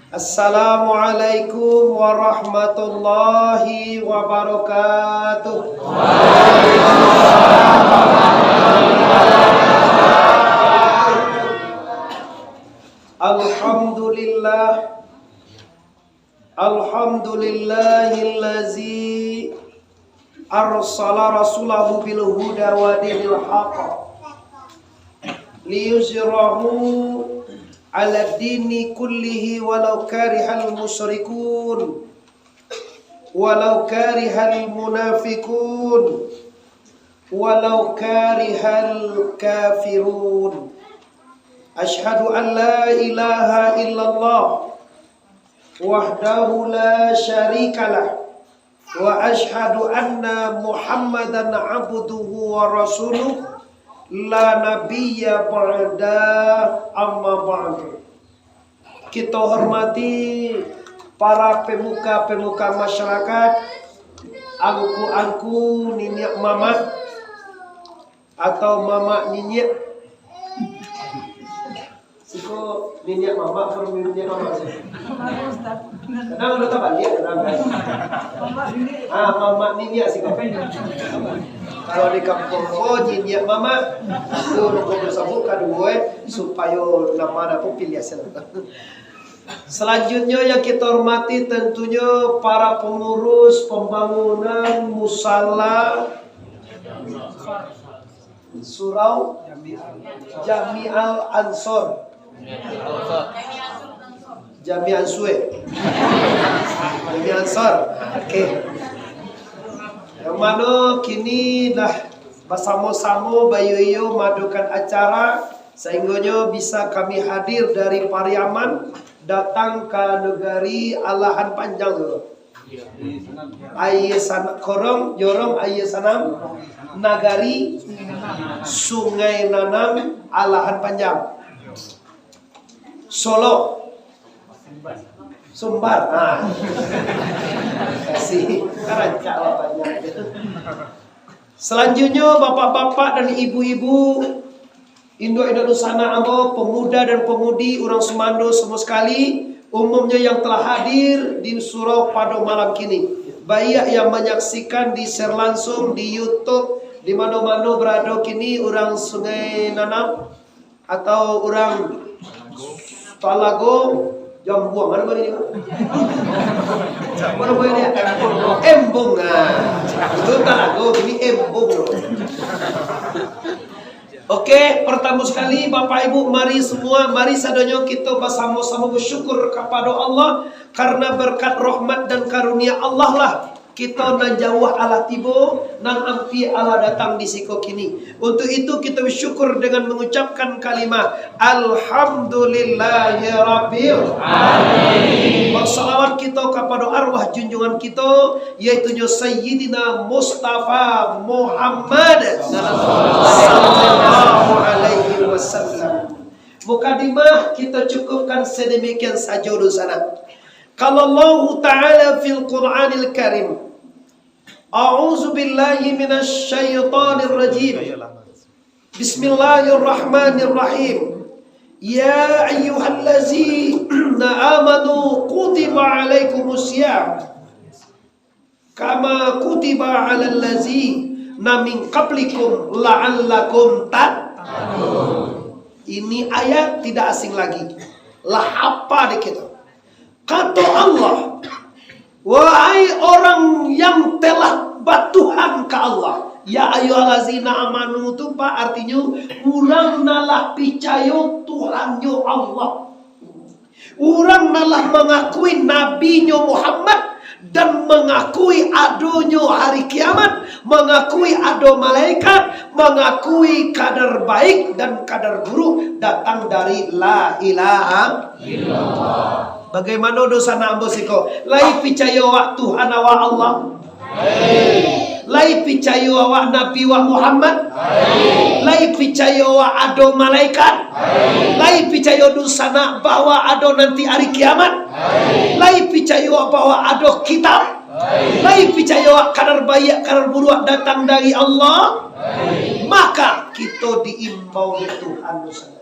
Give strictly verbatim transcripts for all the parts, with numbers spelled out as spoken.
Assalamualaikum warahmatullahi wabarakatuh. Alhamdulillah. Alhamdulillahillazi arsala rasulahu bil huda wa dinil haq liyuzhirahu ala dini kullihi walau karihal musyrikun, walau karihal munafikun, walau karihal kafirun. Asyhadu an la ilaha illallah wahdahu la syarikalah, wa asyhadu anna Muhammadan abduhu wa rasuluh, la nabiyya ba'da, amma ba'du. Kito hormati para pemuka-pemuka masyarakat, angku-angku, niniak mamak, atau mamak niniak. Siko niniak mamak, atau niniak mamak sih. Kadang udah tabaliak kadang kan. Ah, mamak niniak siko. Kalau di kampung ko niniak mamak, tu urang ko sabuik kaduo, eh, supayo nama dapek pilih asal. Selanjutnya yang kita hormati tentunya para pengurus pembangunan musala Surau Jami'al Ansor. Jami Ansue. Jami Ansor. Oke. Yang mano kini lah basamo-samo baiyo-iyo maadokan acara, sahinggonyo bisa kami hadir dari Pariaman datang ka nagari Alahan Panjang tu. Aia Sanam, Korong, Jorong, Aia Sanam, nagari Sungai Nanam, Alahan Panjang. Solo. Sumbar. Ah. Kasih. Karancak lah banyak. Selanjutnya, bapak-bapak dan ibu-ibu, induak-induak dunsanak ambo, pemuda dan pemudi, urang sumando semua sekali, umumnya yang telah hadir di surau pado malam kini, baiak yang manyaksikan di share langsung di YouTube, di mano-mano berado kini urang Sungai Nanam, atau urang Talago Jambuang, mana boleh ni? Mana boleh ni? Embung, ah. Itu Talago, ini Embung. Oke, pertama sekali, Bapak Ibu, mari semua, mari sadonyo kita bersama-sama bersyukur kepada Allah karena berkat rahmat dan karunia Allah lah. Kito nan jauah alah tibo, nan ampia alah datang di siko kini. Untuk itu, kito bersyukur dengan mengucapkan kalimah, "Alhamdulillahirabbil alamin." Bersalawat kito kapado arwah junjungan kito, yaitunyo Sayyidina Mustafa Muhammad sallallahu alaihi wasallam. Mukadimah kito cukupkan sadamikian sajo dunsanak. Qala Allahu Ta'ala fil Qur'anil Karim, A'udzu billahi minasy syaithanir rajim. Bismillahirrahmanirrahim. Ya ayyuhallazina amanu kutiba alaikumus siyam kama kutiba alal ladzina min qablikum la'allakum tattaqun. Ini ayat tidak asing lagi. Lah apa di kita? Kato Allah, "Wahai orang yang telah batuhan ka Allah." Ya ayyuhallazina amanu tu, Pak, artinyo urang nan lah picayo Tuhannyo Allah. Urang nan lah mangakui Nabinyo Muhammad dan mangakui adonyo hari kiamat, mangakui ado malaikat, mangakui kadar baik dan kadar buruk datang dari la ilaha illallah. Bagaimana dunsanak ambo siko? Lai picayo awak Tuhan awak Allah? Lai picayo awak Nabi wak Muhammad? Lai picayo awak ado malaikat? Lai picayo dunsanak bahwa ado nanti ari kiamat? Lai picayo awak bahwa ado kitab? Lai picayo awak kadar baiak, kadar buruak datang dari Allah? Maka, kito diimbau dek Tuhan dunsanak.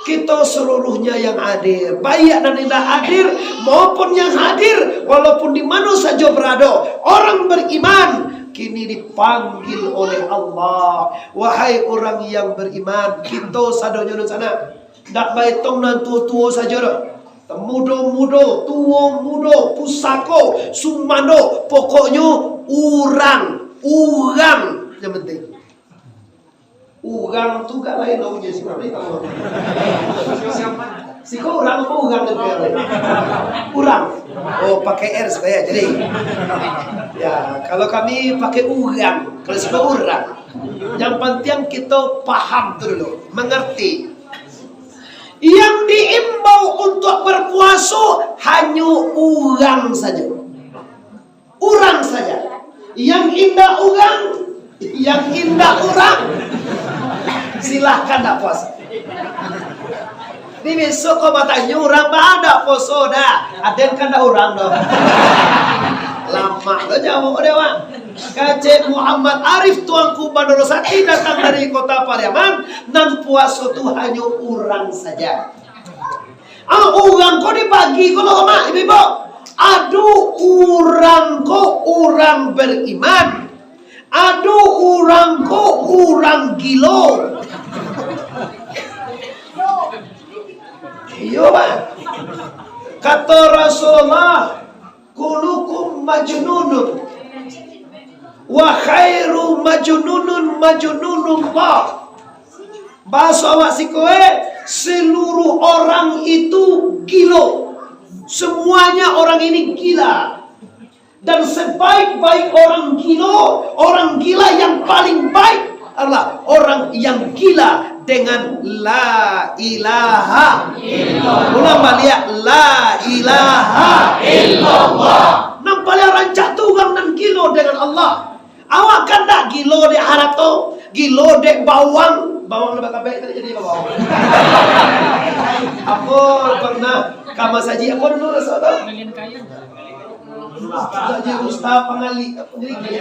Kito saluruhnyo yang hadir, baiak nan indak hadir maupun yang hadir, walaupun di mano sajo barado, orang beriman kini dipanggil oleh Allah. Wahai orang yang beriman, kito sadonyo di sana, ndak baetong nan tuo-tuo sajo doh. Mudo-mudo, tuo-mudo, pusako, sumando, pokoknyo urang, urang yang penting. Urang tu gak lain lah bunyi, siko ni tahu. Siko urang apa urang tu? Urang. Oh, pakai R supaya jadi. Ya, kalau kami pakai urang, kalau siko urang. Yang penting kita paham tu dulu, mengerti. Yang diimbau untuk berpuaso hanyo urang sajo. Urang saja. Yang indak urang, yang indak urang, silahkan ndak puaso. Di besok kau batanyo urang, "Baa ndak puaso dah?" Aden kan ndak urang doh. Lamak lo jawab dia, Bang. Kecek Muhammad Arif, tuanku Bandaro Sati, datang dari kota Pariaman, nan puaso tu hanyo urang saja. Ah, urang ko dibagi ko lo, Mak, Ibu-ibu. Ado urang ko urang beriman. Ado urang ko urang gilo. Iyo, Mak. Kato Rasulullah, "Kullukum majnunun, wa khairu majnunun majnunullah." Bahaso awak siko, eh, seluruh orang itu gilo. Semuanya orang ini gila. Dan sebaik-baik orang gilo, orang gila yang paling baik adalah orang yang gila dengan la ilaha illallah. Ulang baliak, la ilaha illallah. Nan paling rancak tu urang nan gilo dengan Allah. Awak kan ndak gilo dek harato, gilo dek bawang. Bawang nan bakabek tadi jadi bawang. Apo pernah ka masajik apo dulu raso tu? Ustaz je, ustaz pangali, pangali kayu.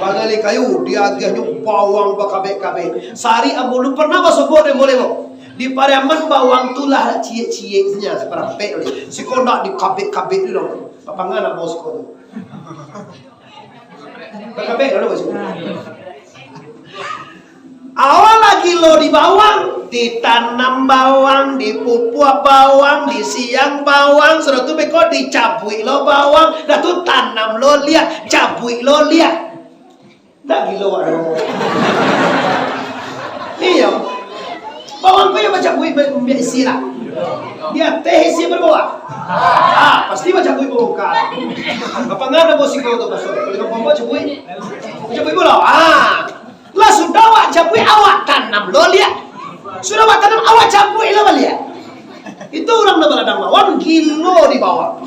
Pangali kayu, diagiahnyo bawang bakabek-kabek. Sahari ambo lu pernah basobok dek ambo lewat. Di Pariaman bawang tu lah ciek-ciek saja, saparampek tu. Siko ndak dikabek-kabek tu dong. Papangan ambo siko tu. Bakabek dulu, Bos. Awak lah gilo di bawang, ditanam bawang, dipupuak bawang, disiang bawang, sudah tu beko dicabuik lo bawang, dah tu tanam lo liak, cabuik lo liak. Ndak gilo awak. Iyo. Bawang ko yo bacabuik, ba-, baisi lah. Di ateh isi bawah. Ah, pasti bacabuik bawah. Apo ngana bos iko tu, Bos? Kalau bawang cabuik. Cabuik pulo. Ah. Lah sudah awak cabuik, awak tanam lo liak. Sudah awak tanam, awak cabuik lo baliak. Itu urang nan baladang lawan gilo di bawah.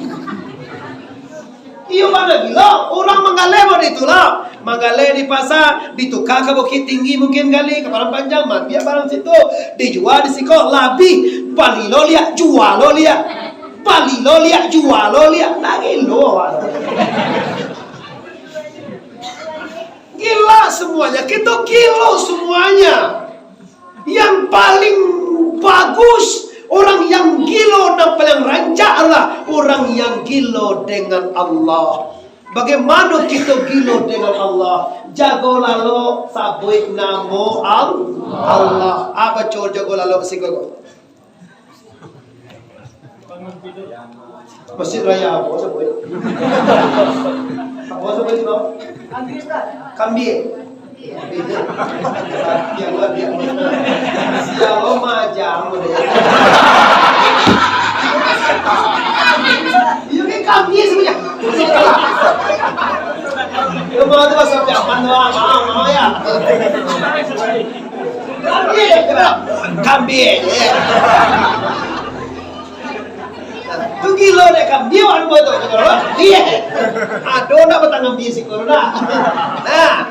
Iyo, bana gilo, urang manggaleh mode itu lah. Manggaleh di pasa, dituka ka Bukittinggi mungkin gali, ka Padang Panjang, maambiak barang situ, dijua di siko, labiah, bali lo liak, jua lo liak. Bali lo liak, jua lo liak. Nah, gilo awak. Gila semuanya, kita gilo semuanya. Yang paling bagus, orang yang gilo nan paling rancak adalah orang yang gilo dengan Allah. Bagaimana kita gilo dengan Allah? Jago lalok, sabuik namo Al-, Allah. Apo caro jago lalok siko? Masjid Raya apo sabuik? Apo sabuik tu? Kambie. Kambie. Kambie. Siapa macam tu? Iyo, kan kambie sabuiknyo. Rumah tu pasal apo? Aman, aman, aman, ya. Kambie, kena. Kambie, ya. Tu gilo dek kambie, wan buat tu. Iya. Aduh, nak batang kambie siko dah. Nah,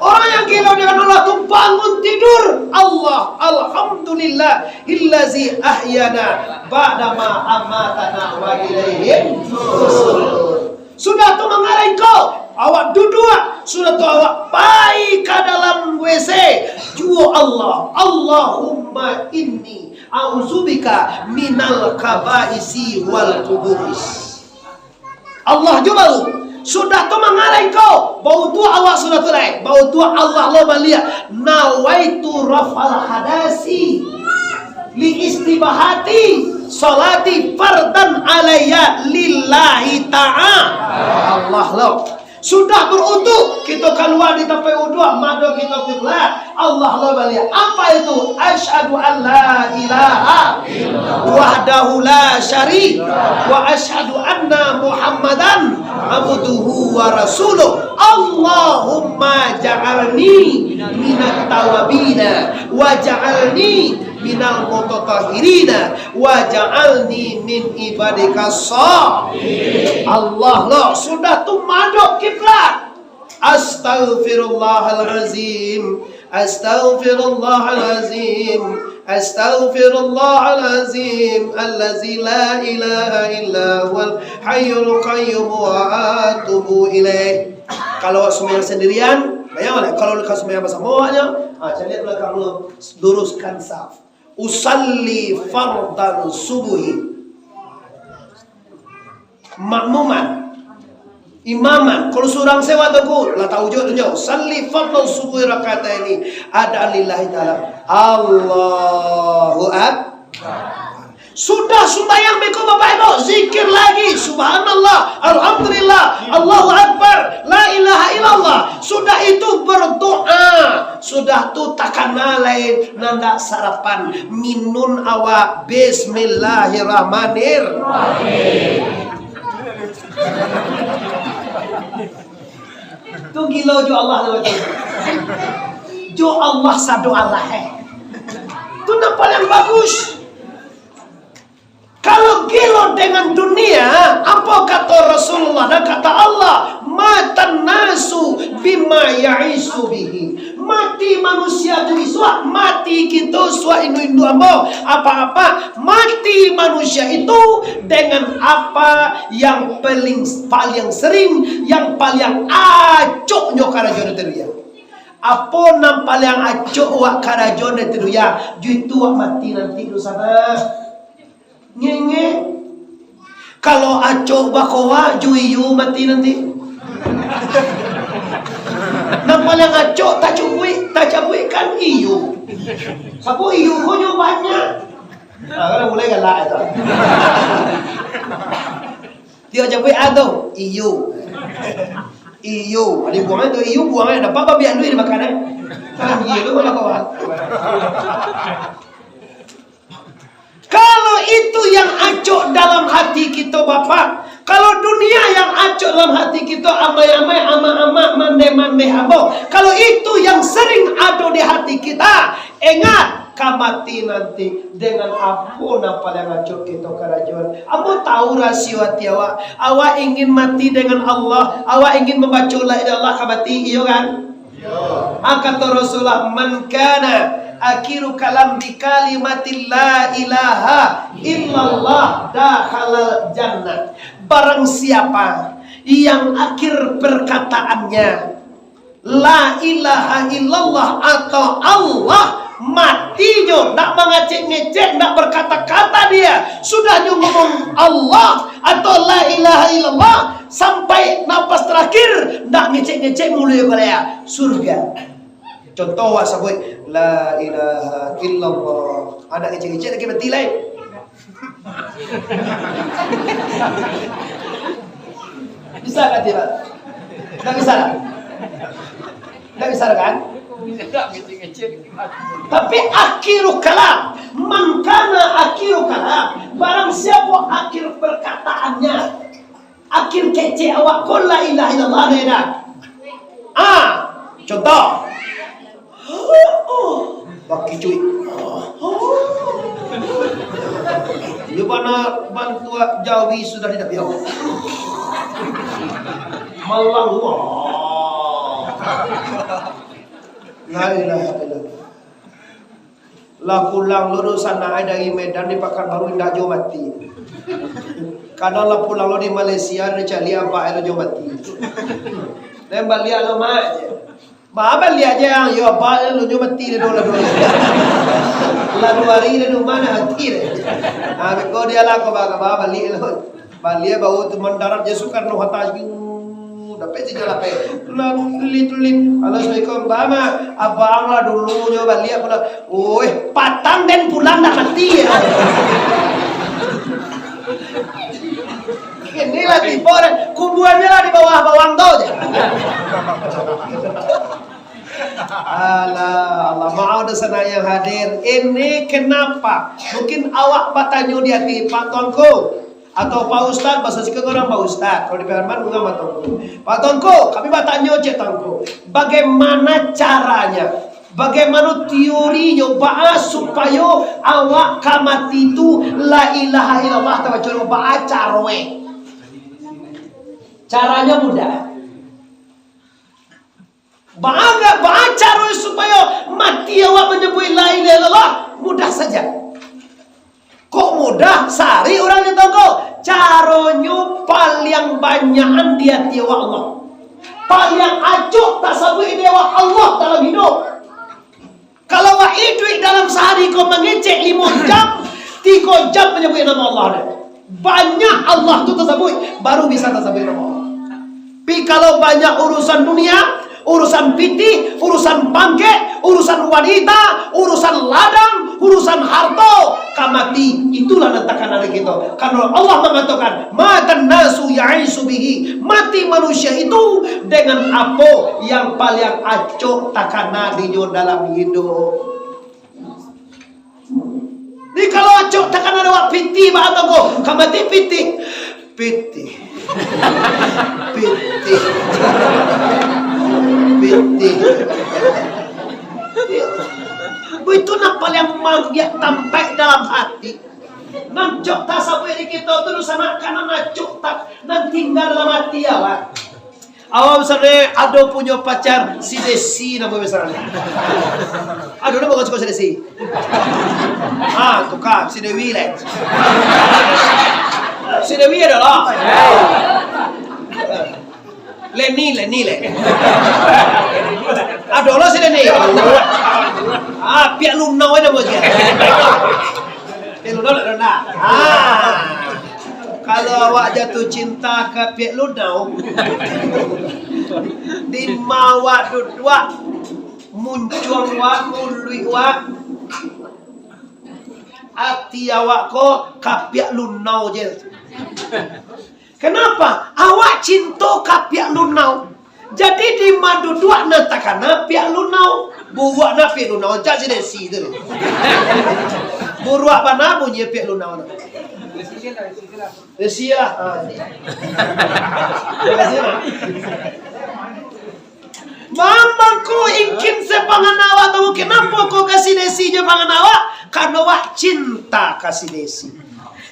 orang yang gilo dengan Allah tu bangun tidur. Allah, alhamdulillah, illazi ahyana ba'dama amatana wa ilaihin nusyur. Sudah tu mangarai ko, awak duduak, sudah tu awak pai ka dalam W C, juo Allah, Allahumma inni A'udzubika minal khabaisi wal khubuths. Allah jo baru. Sudah tu mangalai kau. Bautuak awak sudah tu lai. Bautuak Allah lo baliak. Nawaitu rafal hadasi li istibahati salati fardan alayya lillahi ta'ala. Allah lo. Sudah berutuk, kita keluar di tempat uduk, mado kita kiblat. Allah lo baliak. Apa itu? Asyhadu an la ilaha wahdahu la syarika wa asyhadu anna Muhammadan abduhu wa rasuluh. Allahumma ja'alni minat tawabina wa ja'alni minal mutatahhirina wa ja'alni min ibadika shalih. Allah lo sudah tu madok kiblat. Astaghfirullahalazim. Astaghfirullahalazim. Astaghfirullahalazim. Allazi la ilaha illa huwal hayyul qayyum wa atubu ilaih. Kalau awak sumbayang sendirian, bayangkanlah, kalau ka sumbayang basamo awaknyo, ah, caliak balakang dulu, luruskan saf. Usalli fardan subuhi. Makmuman. Imaman. Kalau surang sewa tu ku, lah tahu jo tu nyo. Usalli fardan subuhi rakataini. Adaan lillahi ta'ala. Allahu Akbar. Sudah sumbayang beko Bapak Ibu, zikir lagi. Subhanallah, Alhamdulillah, Allahu Akbar, La ilaha illallah. Sudah itu berdoa. Sudah tu takana lai nandak sarapan. Minun awak Bismillahirrahmanirrahim. Tu gilo jo Allah tu. Jo Allah sado Allah, eh. Tu nan paling bagus. Kalau gilo dengan dunia, apo kato Rasulullah dan kato Allah, "Matan nasu bima ya'isu bihi." Mati manusia tu isuak, mati kito suak indu-indu ambo. Apa-apa, mati manusia itu dengan apa yang paling, paling sering, yang paling acoknyo karajo di dunia. Apo nan paliang acok wak karajo di dunia, jo itu wak mati nanti tu sana. Ngenge. Kalau acok bakowa, jo iyo mati nanti. Nan paliang acok tacubuik, tacabuik kan iyo. Sapo iyo ko nyo banyak. Ah, kan mulai galak itu. Tio japuik A tu, iyo. Iyo, ado buang tu, iyo buang ai, dapat babi alui dimakan ai. Kan iyo tu kalau kawan. Kalau itu yang acok dalam hati kito, Bapak, kalau dunia yang acok dalam hati kito, amai-amai, amak-amak, mandeh-mandeh ambo, kalau itu yang sering ado di hati kita, ingat, ka mati nanti, dengan apo nan paliang acok kito karajoan. Ambo tahu rasio ati awak. Awak ingin mati dengan Allah, awak ingin mambaco la ilaha illallah ka mati, iyo kan? Iyo. Ah, kato Rasulullah, "Man kana akhiru kalam bi kalimati la ilaha illallah dakhalal jannah." Barang siapa yang akhir perkataannya La ilaha illallah atau Allah, matinyo ndak mangecek-ngecek, ndak berkata-kata dia. Sudah nyo ngomong Allah atau la ilaha illallah, sampai napas terakhir, ndak ngecek-ngecek mulutnyo ka surga. Contoh, wak sabuik, "La ilaha illallah." Anak ngecek-ngecek lagi mati lai. Bisa kan tidak? Tidak bisa lah. Tidak bisa kan? Tapi akhiru kalam, man kana akhiru kalam, barang siapa akhir perkataannya, akhir kecek awak ko la ilaha illallah, dah. Ah, contoh. Bakicuik. Di mana bantuak jawi sudah tidak biau. Malang. La ilaha illallah. Lah pulang lo do sanak ai dari Medan di Pakanbaru indak jo mati. Kadang lah pulang lo di Malaysia dari caliak abak ai lo jo mati. Dan baliak lo mak je. Ba, baliak je, yo, ba, lu nyo mati deh, dulu, dulu. Lah duo ari deh, dulu, ma mati deh. Ah, beko dia lah, ko ba, ba, baliak lu. Baliak bawa tu mandarat je Soekarno Hatta, yu, dapek tiga lapeh. Lah, tulit, tulit. Halo, assalamualaikum. Ba, ma, abang lah dulu nyo baliak pula. Oi, patang den pulang dah mati, yo. Inilah tibo deh, kuburannya lah di bawah bawang tu je. Alah, Allah, maaf doh sanak yang hadir. Ini kenapa? Mungkin awak batanyo di hati, "Pak Tuanku, atau Pak Ustaz," bahasa siko urang Pak Ustaz, kalau di Piaman urang Pak Tuanku. "Pak Tuanku, kami batanyo cek Tuanku, bagaimana caranya, bagaimana teorinyo, baa supayo awak ka mati tu la ilaha illallah tabaco, baa caroe?" Caranya mudah. Baa, baa caro supayo mati awak manyabuik la ilaha illallah? Mudah saja. Kok mudah? Sari urang di tongko. Caronyo paliang banyakan di ati awak Allah. Paliang acok tasabuik di awak Allah dalam hidup. Kalau awak iduik dalam sahari ko mangecek limo jam, tigo jam manyabuik namo Allah deh. Banyak Allah tu tasabuik, baru bisa tasabuik namo Allah. Tapi kalau banyak urusan dunia, urusan pitih, urusan pangkek, urusan wanita, urusan ladang, urusan harto, ka mati, itulah nan takana di kito. Karano Allah mangatokan, "Matan nasu ya'ishu bihi." Mati manusia itu dengan apo yang paliang acok takana dinyo dalam hidup. Ni kalau acok takana awak pitih, baa tongko, ka mati pitih. Pitih. Pitih. Pitih. Itu nan paliang magiak tampaik dalam hati. Nan cok tasabuik di kito tu, dunsanak, ka nan acok ta-, nan tingga dalam ati awak. Awak misalnyo ado punyo pacar, si Desi namo misalnyo. Ado namo kau suko si Desi? Ah, tukang, si Dewi leh. Si Dewi ado lah. Leni, Leni leh. Ado lah si Leni. Ah, Piak Lunau ado namo dia. Piak Lunau lah, Lunau. Ah. Kalau awak jatuh cinta ka Piak Lunau, di ma awak duduak, muncuang wak, muluik wak, ati awak ko ka Piak Lunau je. Kenapa? Awak cinto ka Piak Lunau. Jadi, di ma duduak nan takana Piak Lunau. Buruak na Piak Lunau, cak si Desi tu. Buruak bana bunyi Piak Lunau tu. Desi lah. Ha. Desi lah. Mamang ko ingkin se pangan awak tu, kenapo ko ka si Desi je pangan awak? Karano awak cinta ka si Desi.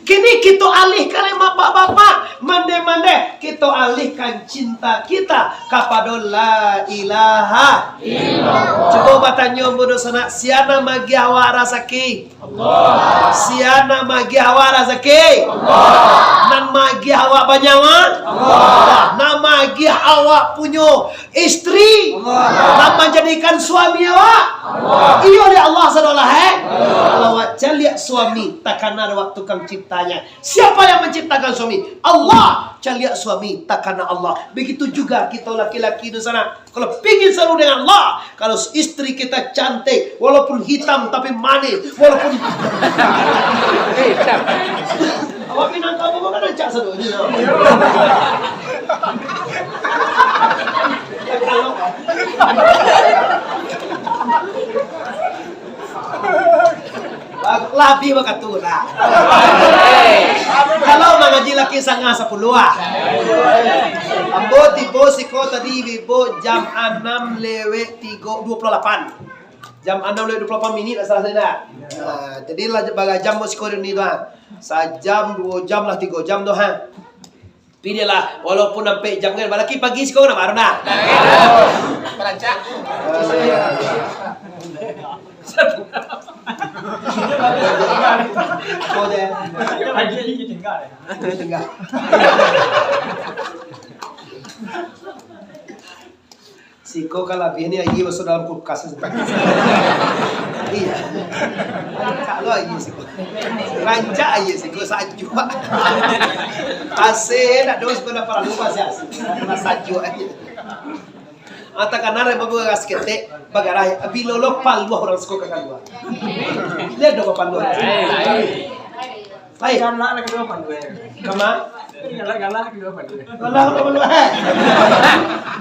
Kini kito alihkan, bapak-bapak, mande-mande, kito alihkan cinta kita kapado la ilaha illallah. Cubo batanyo, ambo dunsanak, sia nan magiah awak rasaki? Allah. Sia nan magiah awak rasaki? Allah. Nan magiah awak banyawa? Allah. Nan magiah awak punyo istri? Allah. Nan manjadikan suami awak? Allah. Iyo, dek Allah sadolah, eh? Allah. Kalau awak caliak suami, takana awak tukang ciptanya. Siapa yang menciptakan suami? Allah. Caliak suami, takana Allah. Begitu juga kito laki-laki di sana. Kalau pingin selalu dengan Allah, kalau istri kita cantik, walaupun hitam tapi manis, walaupun Eh, hitam. Awak Minangkabau kan rancak sado je. Labiah bakatu lah. Kalau mangaji laki sangah sapuluah ah. Ambo tibo siko tadi, Ibu, jam anam lewek tigo, duo puluah lapan. Jam anam lewek duo puluah lapan minit lah salah saya dah. Nah, jadi lah bagajam ambo siko ni tu ha. Sajam, duo jam lah, tigo jam tu ha. Pilihlah, walaupun ampek jam kan, apalagi pagi siko nak baru dah. Perancak. Tinggal. Iko kalabiah ni aia masuk dalam kulkas. Iya. Rancak lo aia siko. Rancak aia siko, sajuak. Asih, ndak ado siko, ndak paralu masih asih. Karena sajuak aia. Takana dek bagarah saketek, bagarah, bilo lo paluah urang siko ka kalua. Liek do paluah. Baik. Galak lah kaduo paluah. Kama? Galak-galak kaduo paluah. Galak, galak, galak.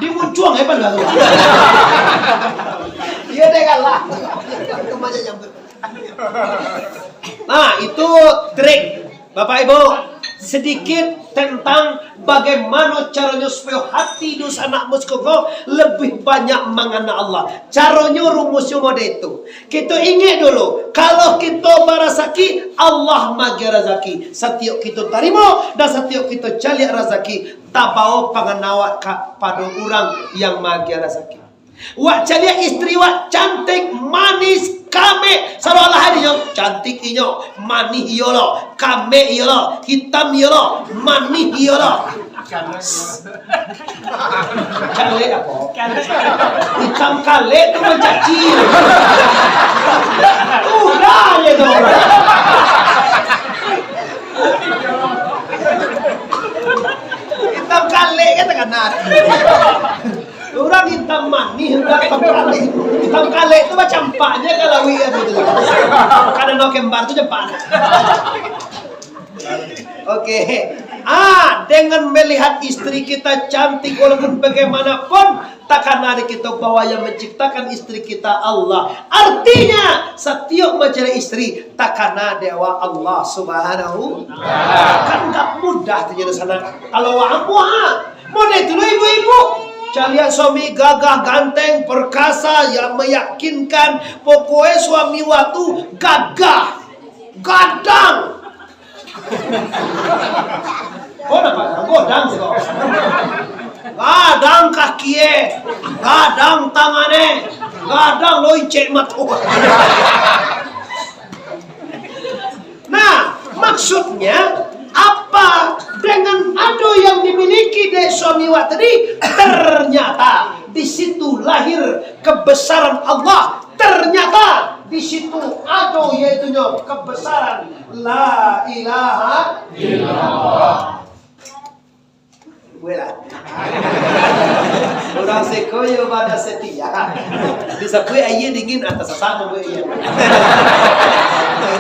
Dimuncuang, eh, paluah tu. Iya deh, galak. Kama aja nyambut. Nah, itu trik, Bapak Ibu. Sedikit tentang bagaimana caranya supaya hati dunsanak muslim ko lebih banyak mangana Allah. Caronyo, rumusnyo model itu. Kito ingek dulu, kalau kito barazaki, Allah maagiah razaki. Satiok kito tarimo, dan satiok kito caliak razaki, tabao panganawat kapado urang yang maagiah razaki. Wak caliak istri wak cantik, manis, kamek, salah-lah inyo, cantik inyo, manih iyo lo, kamek iyo lo, hitam iyo lo, manih iyo lo. Kalek apo? Hitam kalek tu mancaci. Udah je tu. Hitam kalek kan takana. Urang hitam manih, urang hitam kalek. Hitam kalek tu macam empaknya kalau iya tu. Kadang no kembar tu cepat. Oke. Ah, dengan melihat istri kita cantik, walaupun bagaimanapun, takana di kita bahwa yang menciptakan istri kita Allah. Artinya, satiok mancari istri, takana di awak Allah Subhanahu. Kan gak mudah tu jadi sana. Kalau awak amuah, model tu lo ibu-ibu. Caliak suami gagah, ganteng, perkasa, yang meyakinkan. Pokoknya suami wak tu gagah, gadang. Oh, nampak? Godang sih kau. Gadang kaki eh, gadang tangan eh, gadang lo icek mato. Nah, maksudnya apa? Dengan ado yang dimiliki dari suami wak tadi, ternyata di situ lahir kebesaran Allah. Ternyata di situ ado, yaitunyo kebesaran La ilaha illallah. Buatlah. Urang siko yo bana setia. Disabuik aia dingin, atas sasamo buat aia.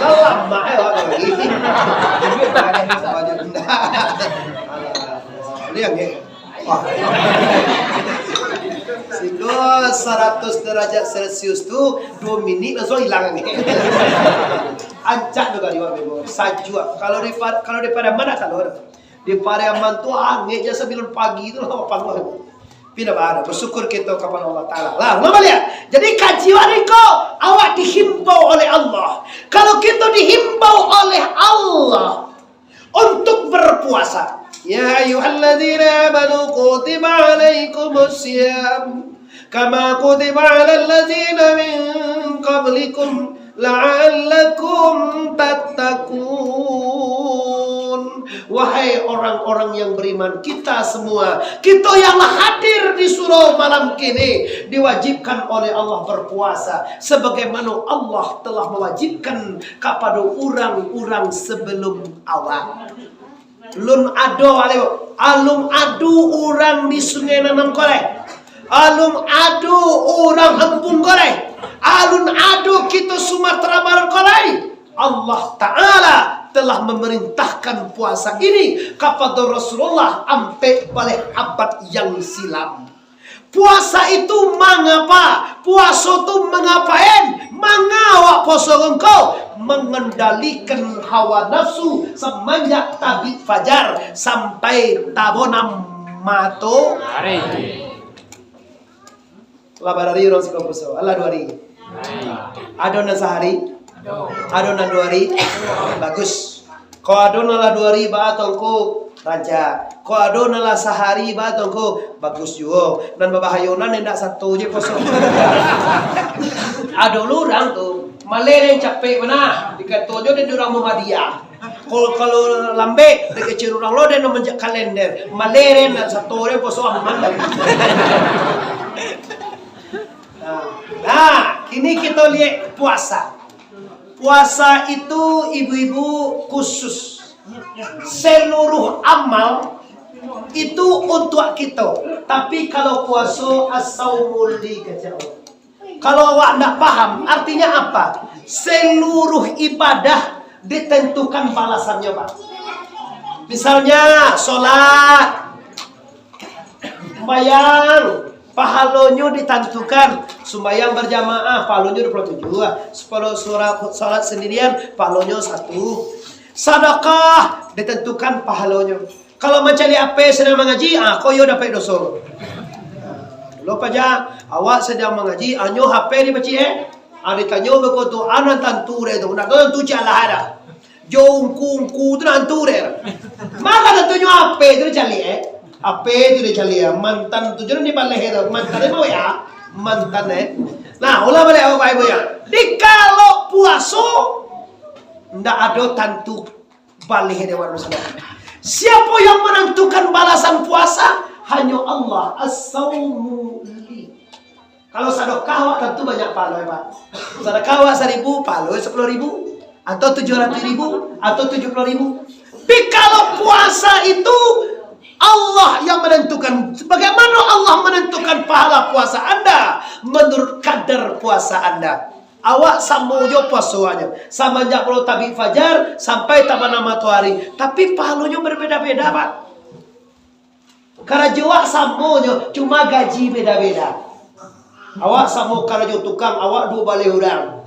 Lamak eh, orang lagi. Liang eh. Wah. Siko saratus derajat Celcius tu, duo minik langsuang ilang ni. Ancak tu kali, Wak, memang. Sajuak. Kalau di Pa-, kalau di Pariaman dak talua tu. Di Pariaman tu angek je sambilan pagi tu lah, paluah. Tapi ndak baa, bersyukur kito kapado Allah Taala. Lah, ulang baliak. Jadi kaji wak ko, awak dihimbau oleh Allah. Kalau kito dihimbau oleh Allah, untuk berpuasa. Ya ayyuhalladzina amanu kutiba alaikumus siyam kama kutiba alal ladzina min qablikum la'allakum tattaqun. Wahai orang-orang yang beriman, kita semua, kita yang hadir di surau malam kini, diwajibkan oleh Allah berpuasa sebagaimana Allah telah mewajibkan kapado urang-urang sebelum awak. Lun ado, alun, alun ado urang di Sungai Nanam ko lai. Alun ado urang Ambung ko lai. Alun ado kito Sumatera Barat ko lai. Allah Ta'ala telah memerintahkan puasa ini kapado Rasulullah ampek baleh abad yang silam. Puasa itu mangapa? Puaso tu mangapain? Manga awak poso ko? Mengendalikan hawa nafsu semenjak tabik fajar sampai tabonam mato. Hari. Lah bara hari urang siko puaso? Alah duo hari. Ado nan sahari? Ado nan duo hari? Bagus. Kok ado nan lah duo hari, baa tu ngku, rancak. Kok ado nan lah sahari, baa tu ngku, bagus juo. Nan babahayo nan indak sato je puaso. Ado lo urang tu, maleh den capek bana, dikato jo den urang Muhammadiyah. Kalau, kalau lambek, dikecek urang lo den nan manjak kalender. Maleh den, indak sato je puaso aman. Ini kita lihat puasa. Puasa itu, ibu-ibu, khusus. Seluruh amal itu untuk kita. Tapi kalau puasa, as-saumu li, kata Allah. Kalau awak ndak paham, artinya apa? Seluruh ibadah ditentukan balasannyo, Pak. Misalnya, sholat, sumbayang, pahalonyo ditantukan. Sumbayang berjamaah, pahalonyo dua puluh tujuh. Sepuluh surat, sholat sendirian, pahalonyo satu. Sadakah, ditentukan pahalonyo. Kalau mancaliak H P sadang mangaji, ah, ko iyo dapek doso. Lo paja, awak sadang mangaji, anyo H P dipacik, eh? Ah, ditanyo beko tu, ah, nan tantu deh tu. Ndak tahu tantu cik alah dah. Jo ungku-ungku tu nan tantu deh. Maka tantunyo H P tu dicaliak, eh? H P tu dicaliak, eh? Mantan tu jangan dibaleh tu. Mantan dia mau ya? Mantan, eh? Nah, ulah balik awak baik-baik ya. Di kalau puaso, ndak ado tantu baleh dewan muslim. Siapa yang menentukan balasan puasa? Hanya Allah. As-saumu li. Kalau sadakah awak, tentu banyak pahala, ya, Pak. Sadakah awak saribu, pahala sepuluh ribu, atau tujuh ratus ribu, atau tujuh puluh ribu. Tapi kalau puasa itu, Allah yang menentukan. Bagaimana Allah menentukan pahala puasa Anda? Menurut kadar puasa Anda. Awak samo jo puasoanyo, samanjak mulai tabik fajar sampai tabanam matoari, tapi pahalonyo berbeda-beda, Pak. Karajo awak samo nyo, cuma gaji beda-beda. Awak samo karajo tukang, awak duo baleh urang.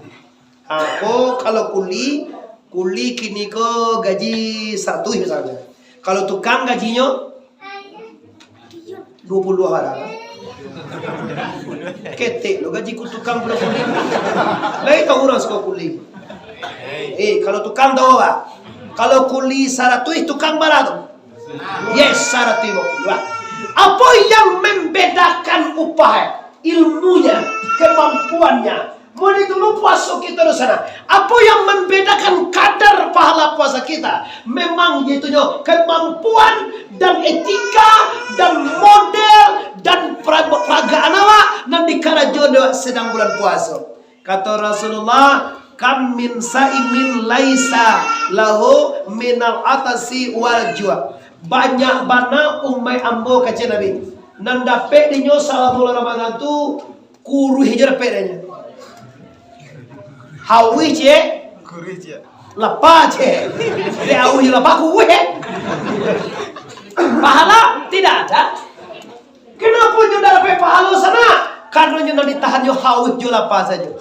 Ha, ko kalau kuli, kuli kini ko gaji saratuih misalnyo. Kalau tukang gajinyo duo puluah urang. Ketek lo gaji ku tukang pado kuli. Lai tahu urang suko kuli. Eh, kalau tukang tahu, Pak? Kalau kuli saratuih, tukang bara tu? Yes, saratuih limo puluah. Apa yang membedakan upah, eh? Ilmunya, kemampuannya. Mau ditunggu puasa kita di sana. Apa yang membedakan kadar pahala puasa kita? Memang itunyo kemampuan dan etika dan model dan pra-, peragaan awak nan dikarajoan awak sedang bulan puasa. Kato Rasulullah, "Kam min saimin laisa lahu minal atasi wal jua." Banyak bana umaik ambo, kecek Nabi, nan dapek dinyo salamo bulan Ramadan tu, kuruih je dapek dinyo. Hauih je, kuruih je, lapa je. Dek hauih je lapa, kuruih je. Pahala tidak ada. Kenapa nyo ndak dapek pahalo sanak? Karano nyo nan ditahannyo hauih jo lapa sajo.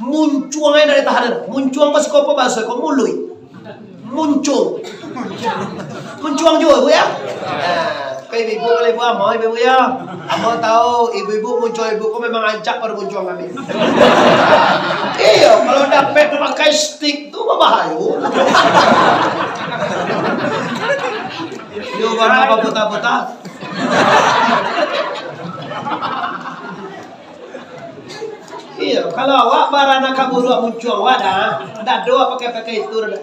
Muncuang aja ndak ditahan. Muncuang ko siko apo bahaso ko? Muluik. Muncuang. Muncuang juo, Bu, ya? Nah, ko ibu-ibu, kalau ibu ambo, ibu-ibu, ya. Ambo tahu, ibu-ibu muncuang ibu ko memang rancak pado muncuang kami. Iyo, kalau dapek pakai stick tu, babahayo. Yo, bana baputa-puta. Iyo, kalau awak barana kaburu muncuang awak dah, ndak ado awak pakai-pakai itu dah.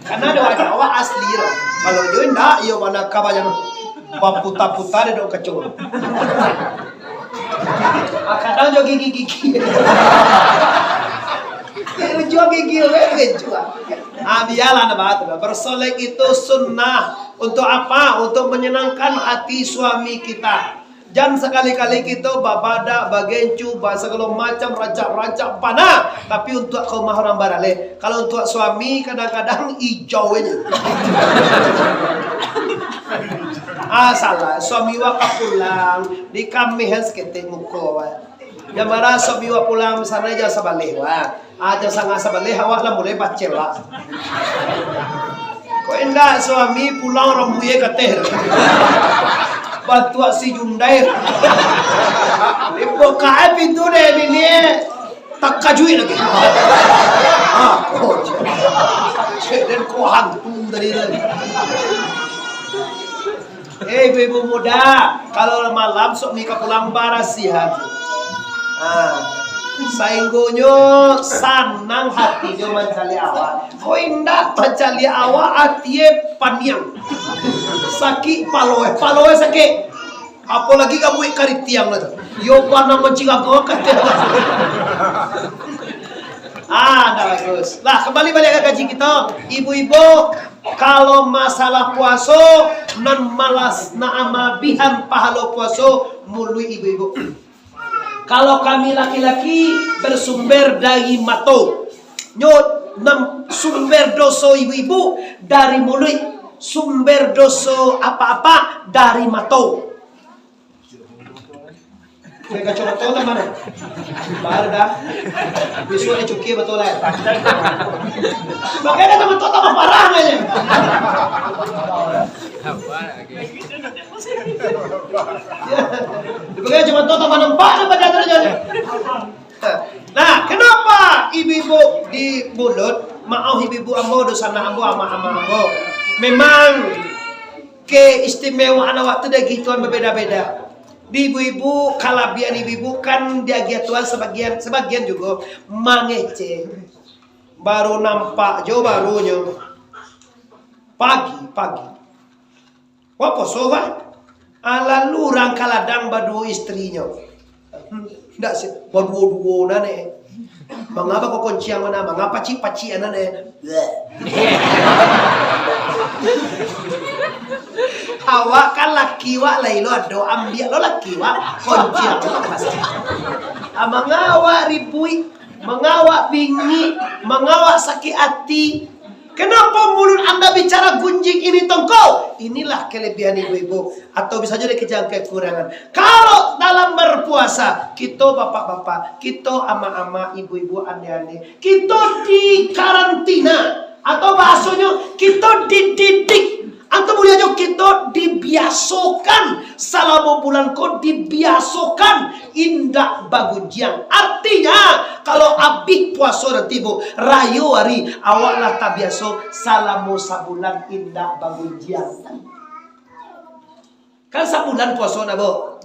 Karano ado awak, awak asli dah. Kalau iyo ndak, iyo bana kabayang baputa-puta dek kaco. Ah, kadang jo gigi-gigi. Ujung gigi, weh, ujung. Ah, bialah, ndak apa-apa lah. Bersolek itu sunnah. Untuk apa? Untuk menyenangkan hati suami kita. Jan sakali-kali kito babadak, bagencu, basagalo macam, rancak-rancak bana. Tapi untuak ka rumah urang baralek. Kalau untuak suami, kadang-kadang ijau aja. Ah, salah. Suami wak ka pulang, di kamihan saketek muko wak. Jan marah, suami wak pulang, misalnyo jan sabaleh wak. Ah, jan sangah sabaleh, awak lah mulai bacel, Pak. Kok indak suami pulang rambuihnyo kateh. Batuak si Jundai. Dibuka ai pintu dek bini. Takajuik lagi. Ah, kok. Cek den ko hantu tadi tu. Eh, ibu-ibu muda, kalau malam suami ka pulang barasiahan. Ah, sainggonyo sanang hatinyo mancaliak awak. Kok indak mancaliak awak, atinyo paniang. Sakik paloe, paloe sakik. Apolagi gamuik karitiang lah tu. Yo, panah mancigagok, kata. Ah, ndak bagus. Lah, kambali baliak ka kaji kito. Ibu-ibu, kalau masalah puaso, nan malas, nan malabihan pahalo puaso, muluik ibu-ibu. Kalau kami laki-laki, bersumber dari mato. Nyo, nan sumber doso ibu-ibu dari muluik, sumber doso apak-apak dari mato. Pakai kacamata tambah dah. Baru dah. Bisuak dicuki betul lah. Pakai kacamata tambah parah aja. Dipakai kacamata tambah nampak dah pada atas aja. Nah, kenapa ibu-ibu di mulut? Maaf ibu-ibu ambo, dunsanak ambo, amak-amak ambo. Memang keistimewaan awak tu dari gituan babeda-beda. Di ibu-ibu, kalabihan ibu-ibu kan diagiah Tuhan sabagian, sabagian jugo mangecek. Baru nampak jo barunyo. Pagi, pagi. Wak poso, Wak? Ah, lalu urang ka ladang baduo istrinyo. Hmm, ndak sih, baduo-duo nan eh. Manga bako konciang nan, manga pacik-pacik nan eh. Bleh. Awak kan laki wak lai lo ado, ambiak lo laki wak, konciang lo pas. Ah, manga awak ribuik, manga awak bingik, manga awak sakik ati. Kenapa mulut anda bicara gunjing ini, Tongko? Inilah kelebihan ibu-ibu. Atau bisa jadi kejang kekurangan. Kalau dalam berpuasa, kito bapak-bapak, kito amak-amak, ibu-ibu, ande-ande, kito dikarantina. Atau bahasonyo, kito dididik. Atau buliah jo kito dibiasokan. Salamo bulan ko dibiasokan indak bagunjiang. Artinyo, kalau abih puaso nanti, Bu, rayo ari, awak lah tabiaso salamo sabulan indak bagunjiang. Kan sabulan puaso nah, Bu.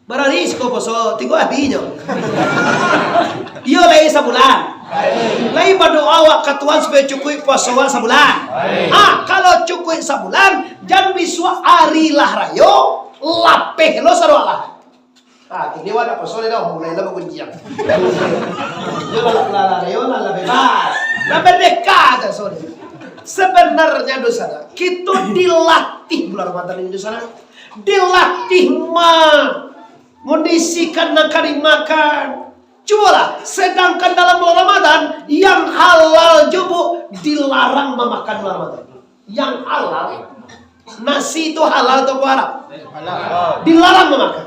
Bara ari siko puaso, tigo ari nyo. Iyo, lai sabulan. Lai badoa awak ka Tuhan supayo cukuik puaso awak sabulan. Ah, kalau cukuik sabulan, jan bisuak ari lah rayo, lapeh lo sadoa lah. Ah, kini awak dak puaso lai dah, mulai lah bagunjiang. Yo lah, lah, lah, rayo lah, lah bebas. Lah merdeka dah, sorry. Sebenarnya dunsanak, kito dilatih bulan Ramadan ini dunsanak. Dilatih ma-, mengondisikan nan ka dimakan. Cubolah, sedangkan dalam bulan Ramadan, yang halal jo, Bu, dilarang mamakan bulan Ramadan. Yang halal, nasi itu halal atau haram? Halal. Dilarang mamakan.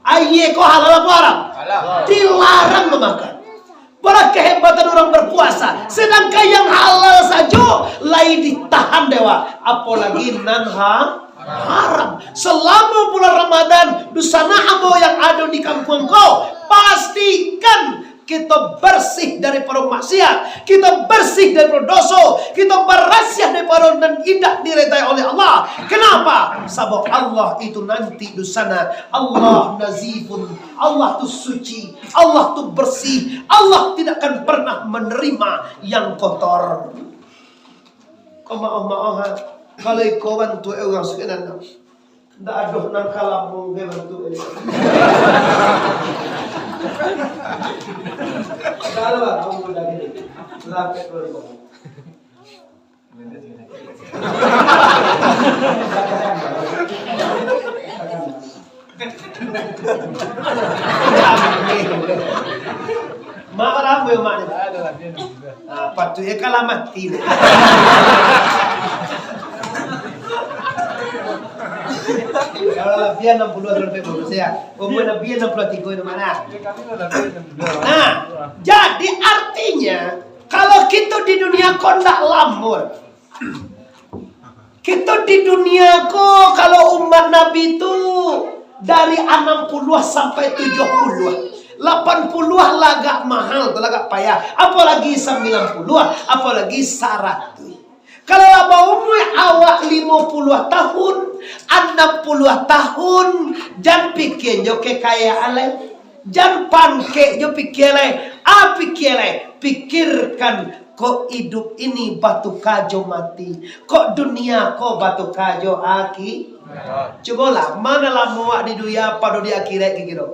Aia ko halal atau haram? Halal. Dilarang mamakan. Bara kehebatan urang berpuasa, sedangkan yang halal sajo lai ditahan dek awak, apolagi nan ha-, haram. Selama bulan Ramadan, dunsanak ambo yang ado di kampuang ko, pastikan kito bersih daripado maksiat, kito bersih daripado doso, kito barasiah daripado nan indak diredai oleh Allah. Kenapa? Sabab Allah itu nanti dunsanak, Allah nazifun, Allah tu suci, Allah tu bersih, Allah tidak akan pernah menerima yang kotor. Ko maoh-maoh, ha. Kalau iko bantuak urang sakinan, ndak ado nan ka lamo ge bantuak e. Kalau aku dah gini, lapek dulu. Mak barapa yo, Mak, ni? Ah, patuiknyo kalah mati ni. Kalau labiah anam puluah tu labiah bagus, ya. Umur Nabi anam puluah tigo itu mana? Nah, jadi artinya, kalau kito di dunia ko ndak lamo, kito di dunia ko, kalau umat Nabi tu dari anam puluah sampai tujuah puluah. Lapan puluah lah agak mahal tu, lah agak payah. Apolagi sambilan puluah, apolagi saratuih. Kalau lah baumua awak limo puluah tahun, anam puluah tahun, jan pikia jo kekayaan lai. Jan pangkek jo pikia lai. Ah, pikia lai. Pikirkan Kok iduik ini batuka jo mati, kok dunia ko batuka jo akhi-, cubolah, ma nan lamo awak di dunia pado di akhirat kiro-kiro?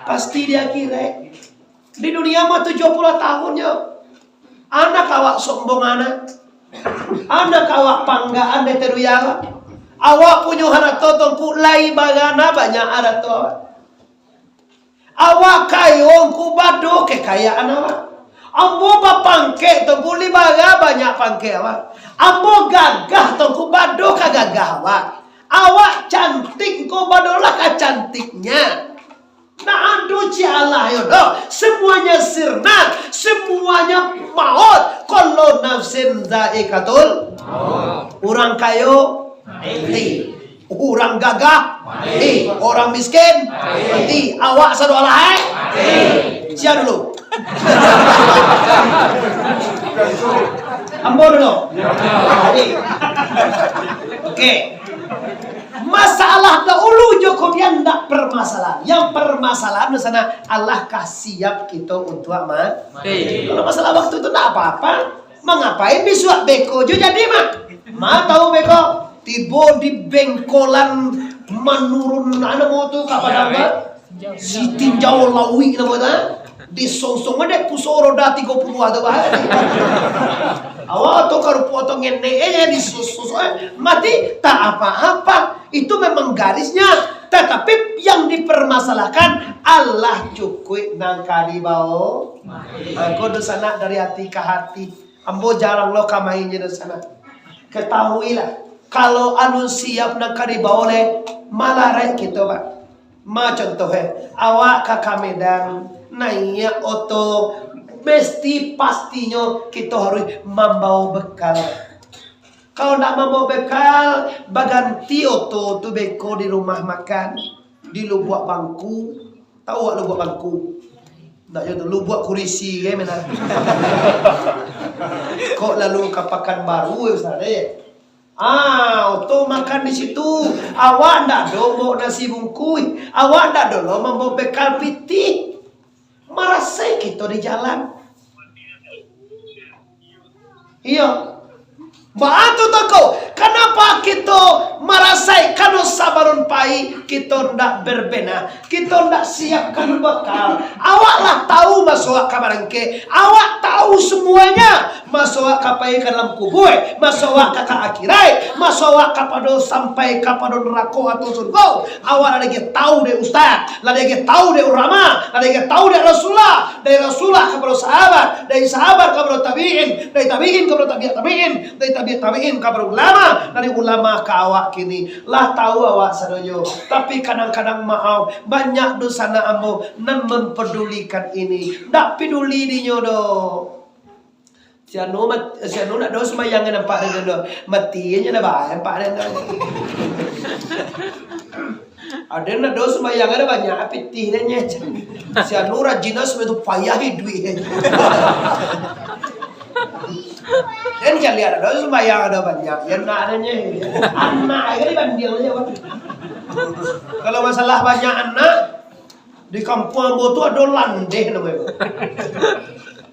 Pasti di akhirat. Di dunia mah tujuah puluah tahun nyo. Anak awak sombong anak. Anak awak panggaan dek dunia. Awak punyo harato tu ngku lai bagana banyak harato awak. Awak kayo ngku bado kekayaan awak. Ambo bapangkek tu ngku lai bara banyak pangkek awak. Ambo gagah tu ngku bado kagagah awak. Awak cantik ngku badolah kacantiknya. Ndak ado ciek alah yo doh. Semuanya sirna, semuanya maut. Kullu nafsin zaikatul. Urang kayo mati. Urang gagah mati. Urang miskin mati. Awak sado alah, eh? Mati. Sia dulu. Ambo dulu. Mati. Oke. Masalah dahulu jo kudian ndak permasalahan. Yang permasalahan di sana, alah kah siap kito untuak ma-, mati. Kalau masalah waktu tu ndak apa-apa. Mangapai bisuak beko jo jadi mah? Ma tahu beko? Tibo di bengkolan manurun, anu, tu ka Padang, kan? Sitinjau Lauik namo tu, ha? Disongsong dek puso roda tigo puluah tu, bah. Awak tu karupuak tu ngenek aja disongsong, eh. Mati tak apa-apa. Itu memang garisnya. Tetapi yang dipermasalahkan, alah cukuik nan ka dibawo. Angko dunsanak dari hati ka hati. Ambo jarang lo ka main jo dunsanak. Katahuilah, kalau alun siap nan ka dibawo lai, malaraik kito, Pak. Ma contoh, eh, awak ka, ka Medan, naiak oto, mesti pastinyo kito harus mambawo bekal. Kalau ndak mambawo bekal, baganti oto tu beko di rumah makan, di Lubuak Bangku. Tahu awak Lubuak Bangku? Ndak yo tu, Lubuak Kurisi, eh, mena. Kok lalu ka Pakanbaru, eh, Ustaz, eh? Ah, oto makan di situ. Awak ndak do bawa nasi bungkuih. Awak ndak do lo mambawa bekal pitih. Marasai kito di jalan. Iyo. Baa tu toko? Kanapa kito marasai kano sabalun pai kito ndak berbenah, kito ndak siapkan bekal? Awak lah tahu maso awak ka barangkek, awak tahu semuanya. Maso awak ka pai ka dalam kubua, maso awak ka, ka akhirat, maso awak kapado sampai kapado narako atau surgo, awak lah lagi tahu dek ustaz, lah lagi tahu dek ulama, lah lagi tahu dek Rasulullah, dari Rasulullah kapado sahabat, dari sahabat kapado tabiin, dari tabiin kapado tabiat tabiin, dari tabiat tabiin kapado ulama, dari ulama ka awak kini. Lah tahu awak sadonyo, tapi kadang-kadang maaf, banyak dunsanak ambo nan mempedulikan ini, ndak peduli dinyo doh. Si anu mat-, si anu ndak do sumbayang nampak dek do. Mati aja lah bae nampak dek do. Ado ndak do sumbayang, ado banyak pitih dek nyo. Si anu rajin lah sampai tu payah iduik. Den caliak ado sumbayang ado banyak. Ya ndak ado nyo. Anak aja dibandiang aja, Pak. Kalau masalah banyak anak, di kampuang ambo tu ado landeh namonyo.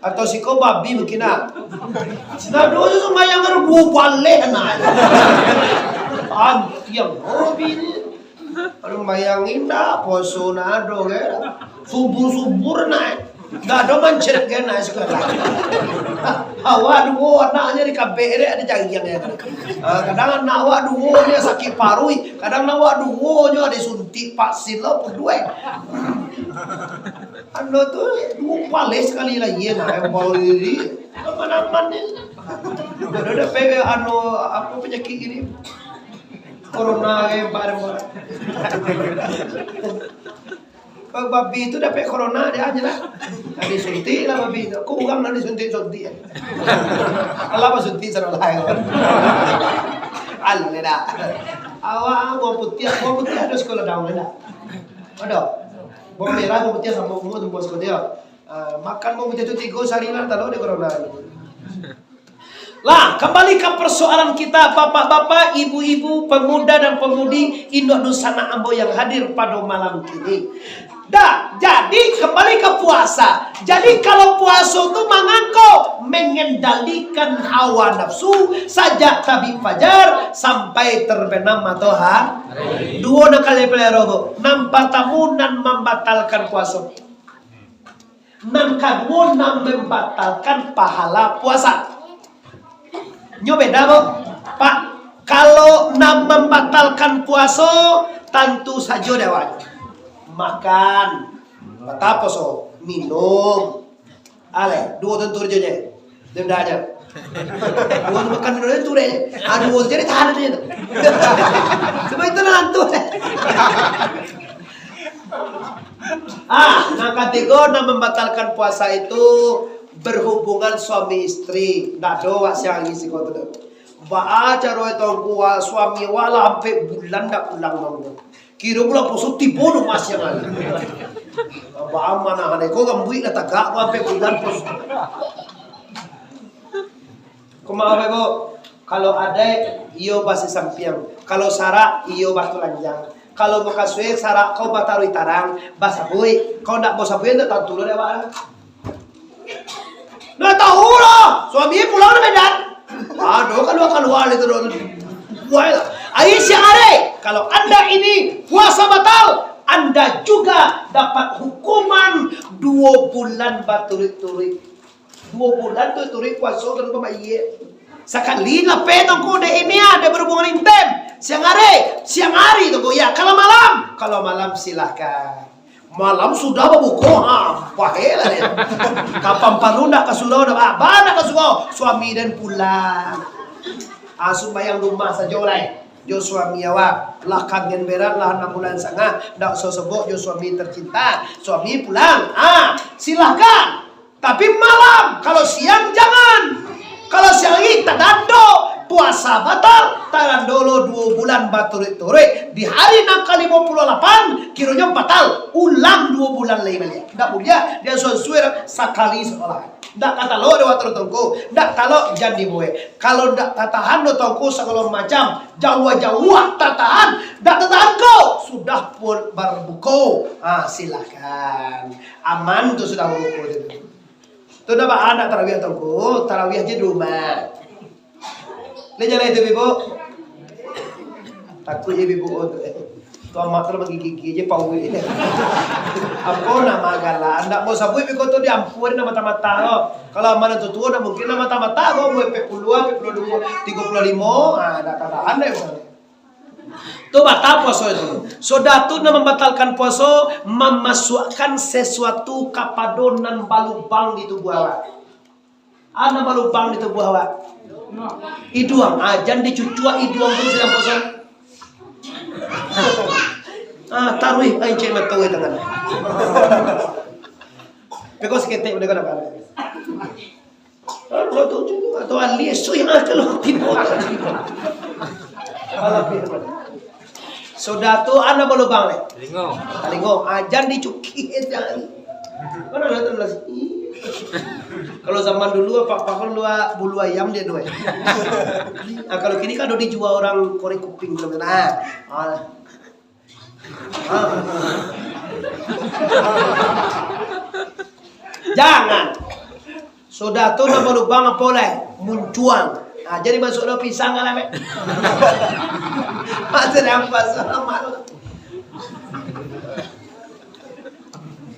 Atau siko babi mungkin, ah. Nah, doh tu sumbayang kan buah baleh, nah. Antiang babi ni. Ado sumbayang indak, poso nah ado, kan. Subur-subur nah. Ndak ado mancet, kan, nah, sekarang. Awak duo anaknyo dikabek dek, ado jariang, ya, kan. Ah, kadang anak awak duo nyo sakik paruik, kadang awak duo nyo disuntik vaksin lah, pun duo. Anu tu, duo baleh sakali lai, nah, yang baru ni. Aman-aman ni. Ado dapek, anu, apa, penyakit gini. Corona, eh, barang-barang. Kalau babi tu dapek corona, dia aja lah. Nah, disuntik lah babi tu. Kok urang lah disuntik-suntik, eh? Alah, basuntik sadolah, eh. Alah, dah. Awak, ah, bawang putiah, bawang putiah ado siko ladang, ado? Ado. Bawang merah, bawang putiah samo, bawang siko dia. Ah, makan bawang putiah tu tigo sahari lah, talo dek corona. Lah, kambali ka parsoalan kita, bapak-bapak, ibu-ibu, pemuda dan pemudi, induak dunsanak ambo yang hadir pado malam kini. Dah, jadi kembali ke puasa. Jadi kalau puaso tu mangangkok, mengendalikan hawa nafsu sajak tabik fajar sampai terbenam matoha-. Duo nan kali pelero tu. Nan partamo nan mambatalkan puaso. Nan kaduo nan mambatalkan pahala puasa. Nyo beda, Bo. Pak, kalau nan mambatalkan puaso, tantu sajo dek awak. Makan, batal puaso, minum. Aleh, duo tu tu je. Dendahnyo. Duo tu makan minum tu deh. Ah, duo tu jadi tahan aja tu. Sebab itu lah tu. Ah, nan katigo, nan mambatalkan puasa itu berhubungan suami istri. Ndak ado wak siang lagi siko tu doh. Baa caro itu ngku, wak suami wak lah ampek bulan ndak pulang mangko. Kiro bulan puaso tibo tu masiang lagi. Baa manahan iko gambuik lah tagak ko ampek bulan puaso. Kumaha, Ibu? Kalau adaik, iyo basi sampiang. Kalau sarak, iyo batulanjang. Kalau bakasuik sarak, kau bataruih tarang, basabuik. Kau ndak basabuik, ndak tantu lo dek awak. Ndak tahu lah. Suami pulang dari Medan. Aduh, kalua-kalua itu dulu. Buai lah. Ai siang hari, kalau anda ini puasa batal, anda juga dapat hukuman dua bulan baturik-turik. Dua bulan tu turuik puaso tu lupo mayik. Sakali lapeh tu ngku dek ini ah, dek berhubungan intim. Siang hari, siang hari tu ngku, ya. Kalau malam, kalau malam silahkan. Malam sudah babuko, ha, pahek lah dia. Kapan paru ndak ka surau, ndak ba, ba ndak ka surau, suami den pulang. Ah, sumbayang rumah sajo lah, eh. Jo suami awak, lah kangen berat lah anam bulan sangah, ndak usah sebut jo suami tercinta. Suami pulang, ah, silahkan. Tapi malam, kalau siang jangan. Kalau siang lagi tadando, puasa batal, tadando lo duo bulan baturuik-turuik. Di hari nan ka limo puluah lapan, kironyo batal, ulang duo bulan lai baliak. Ndak buliah, dia sunsui sakali sakolah. Ndak ka talok dek wakatu tu ngku, ndak talok jan dibuek. Kalau ndak tatahan tu ngku sagalo macam, jauah-jauah tatahan, ndak tatahan ko, sudah pun barbuko. Ah, silahkan. Aman tu sudah barbuko tu. Tu dah baa nak tarawih atau ko? Tarawih aja di rumah. Lai jaleh tu, Ibu. Takuik je Ibu tu. Tu amak tu lah bagigi-gigi je pauik. Apo nama galak? Ndak mau sabuik Ibu tu diampun nama mata-mata tu. Kalau amak tu tuo, ndak mungkin nama mata-mata tu, umur empat puluh, empat puluh dua, tigo puluh limo, ah, ndak tahan deh. Tu batal puaso itu. Sudah tu nan mambatalkan puaso, mamasuakkan sesuatu kapado nan balubang di tubuah awak. Ah, nan balubang di tubuah awak. Iduang, ah, jan dicucuak iduang tu sadang puaso. Ah, taruih, ah, incek mato di tangan. Peko saketek, beko dapat. Atau alis tu yang kalau tibo. Sudah tu, anak balubang ni. Talingo. Talingo. Ah, jan dicuki, eh, jan. Mana ada tu nasi? Kalau zaman dulu, apa-apa kan dua bulu ayam dia dua. Ah, kalau kini kan udah dijual orang korek kuping tu. Nah. Ah. Jangan. Sudah tu namo lubang apo lai? Muncuang. Ah, jadi masuk dalam pisang kan, Mek? Masuk dalam pasar malam.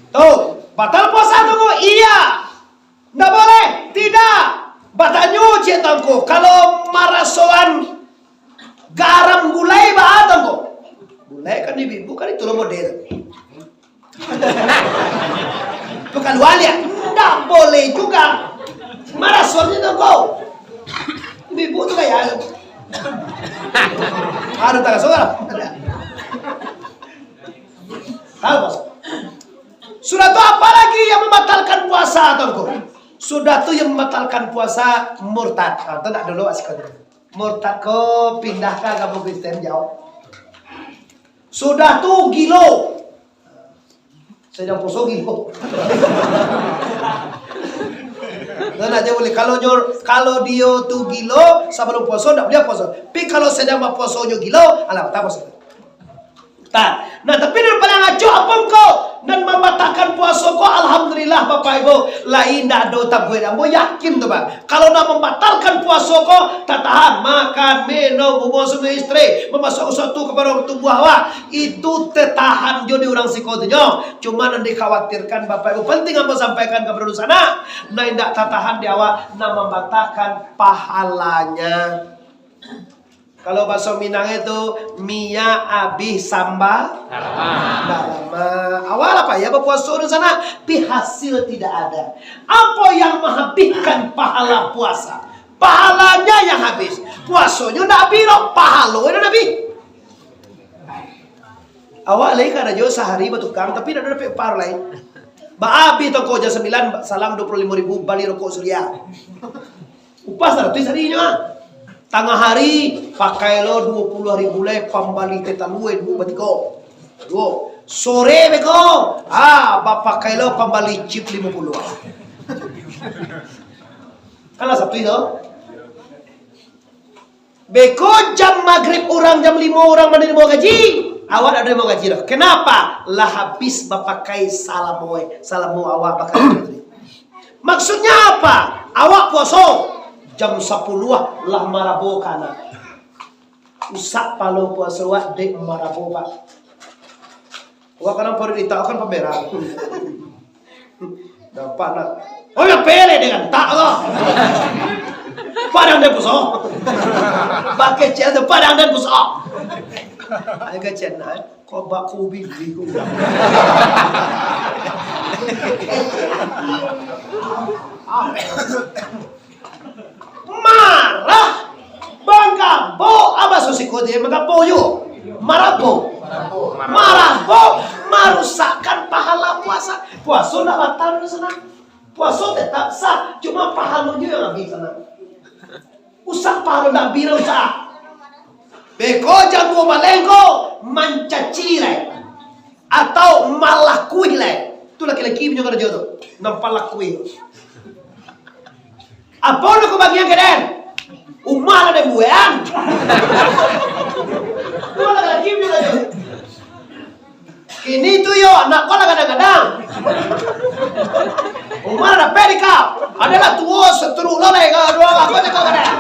Tu, batal puasa tu, Bu? Iya. Ndak boleh. Tidak. Batanyo ciek tu ngku, kalau marasoan garam gulai baa tu ngku? Gulai kan ibu-ibu kan itu lo model. Bukan wali ya? Ndak boleh juga. Marasoan tu ngku. Ibu-ibu tu kayak anu. Aduh, tak suka. Tahu, Bos? Sudah tu apa lagi yang membatalkan puasa, Tuanku? Sudah tu yang membatalkan puasa murtad. Ah, tu nak dulu asik tu. Murtad ko pindah ka agamo Kristen jauh. Sudah tu gilo. Sadang puaso gilo. Nah, nah, dia boleh. Kalau nyo, kalau dio tu gilo, sabalum puaso ndak boleh puaso. Tapi kalau sadang bapuaso nyo gilo, alah, tak puaso. Nah, tapi nan paling acok apo ko? Nan mambatalkan puaso ko, alhamdulillah, Bapak Ibu, lai indak ado tabuik. Ambo yakin tu, Pak. Kalau nak mambatalkan puaso ko, tatahan makan, minum, hubungan suami istri, mamasuak sesuatu kapado tubuah awak, itu tatahan jo di urang siko tu nyo. Cuma nan dikhawatirkan, Bapak Ibu, penting ambo sampaikan kapado dunsanak, nan indak tatahan di awak, nan mambatalkan pahalanya. Kalau bahaso Minang itu, minyak abih samba dalam. Awak lah payah bapuaso di sana, tapi hasil tidak ada. Apa yang menghabiskan pahala puasa? Pahalanya yang habis. Puasonyo ndak habis doh, pahalonyo ndak habis. Awak lai karajo sahari batukang, tapi ndak dapek upah lai. Baabih toko jam sambilan, salang dua puluh limo ribu, bali rokok Surya. Upah saratuih sari nyo, ah. Tangah hari, pakai lo dua puluh ribu lai, pambali teh talua, duo batiko. Duo. Sore beko, ah, bapakai lo pambali chip limo puluah. Kan lah saratuih tu. Beko jam magrib urang, jam limo urang manarimo gaji, awak ndak narimo gaji doh. Kenapa? Lah habis bapakai salamo, salamo awak bakarajo tadi. Maksudnya apa? Awak puaso, jam sapuluah lah marabo ka anak. Usak palo puaso awak dek marabo, Pak. Awak kadang paruik ditak kan pamerah. Nampak nak. Oh, yang pelek dengan tak tu. Padang den puso. Bakecek tu, padang den puso. Ai kecek nak, eh. Kau bak kubi, kubi. Marah. Bangkabok, abah susiko je mangkabok yo. Marabok. Marabok, marusakkan pahala puasa. Puaso ndak batal di sana. Puaso tetap sah, cuma pahalonyo yang habis sana. Usak pahalo ndak bira usak. Beko jam duo maleng ko mancaci lai. Atau malakuih lai. Tu laki-laki punyo karajo tu. Nampak lakuih. Apo nak kubagian ka den? Umah lah den buekan. Umah lah laki punya lah tu. Kini tu yo, nak kau lah kadang-kadang. Umah lah dapek di kau. Adalah tuo seteruk lo lai kau dua kau cakap kadang.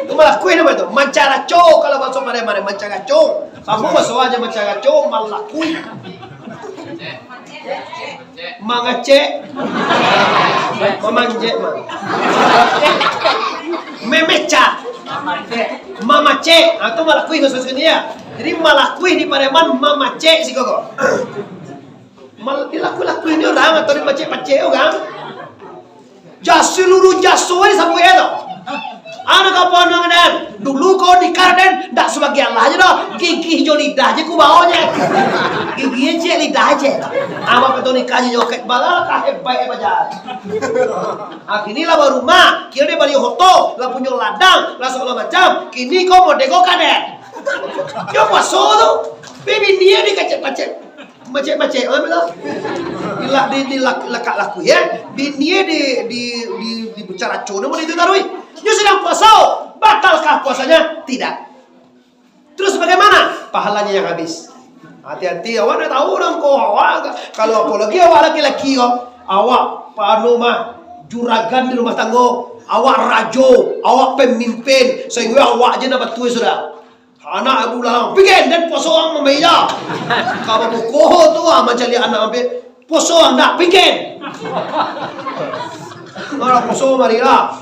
Tu malakuih nama tu. Mancaraco kalau bahasa Padang mana mancaraco. Kamu bahasa aja mancaraco, malakuih. Mangecek. Mamanjek, man. Memecah. Mamacek. Ah, tu malakuih maksud sini ya. Jadi malakuih di Pareman mamacek siko ko. Mal-, dilakuih-lakuih ni urang atau dipacek-pacek urang. Jasi luru jaso ni sabuik tu. Anak apa anak den? Dulu kau nikah den, dak sabagian lah aja doh. Gigi jo lidah je ku bawa je. Gigi je lidah je. Apa betul nikah je nyoket bala kah hebat hebat aja. Ah, kini lah barumah, kini dia bali hoto, lah punyo ladang, lah segala macam. Kini kau mau dego kaden. Yo puaso tu. Bini dia dikacek-kacek. Macek-macek, apa tu? Dilak, di, di lak-, lekak laku, ya. Bini di, di, di, di bucar racun, namun itu taruh. Nyo sedang puasa, batalkah puasanya? Tidak. Terus bagaimana? Pahalanya yang habis. Hati-hati, awak dah tahu orang ko, awak agak, kalau apalagi awak laki-laki ko, awak panu mah juragan di rumah tangga, awak rajo, awak pemimpin, sehingga awak je nak batua sudah. Anak abu larang, "Pigen, den puaso ang mamaija." Ka babuko tu, ah, mancaliak anak ampe, "Puaso ang ndak, pigen." Marah puaso, marilah.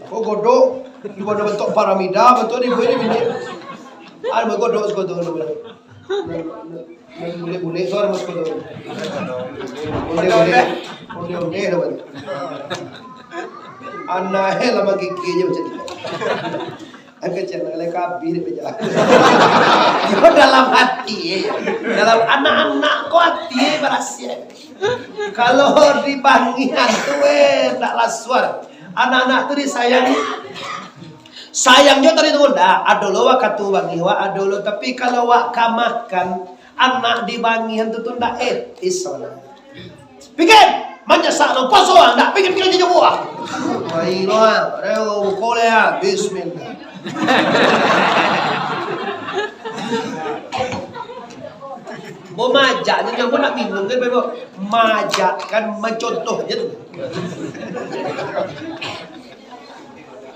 Kok godok, di mana bentuk piramida, bentuk di bawah ni bini. Ada godok sekutu namanya. Bulek-bulek tu ada masuk tu. Onde-onde. Onde-onde namanya. Anak eh lama gigi aja macam ni. Angka channel lai kabih dek beja. Yo dalam hati, eh. Dalam anak-anak ko hati, eh, barasiah. Kalau dibangihan tu, eh, ndak lasuah. Anak-anak tu disayangi. Sayang jo tadi tu, ndak. Ado lo wakatu bangih, wak, ado lo. Tapi kalau wak kamakan, anak dibangihan tu, tu ndak etis, saudara. Pikin, manyasak no, puaso, ah, ndak, pikin, pikin, jujur, ah. Baiklah, ayo, koleh, ah, bismillah. Mau maajak nyo, nyo nak minum kan, Bapak? Maajak kan, mencontoh aja tu.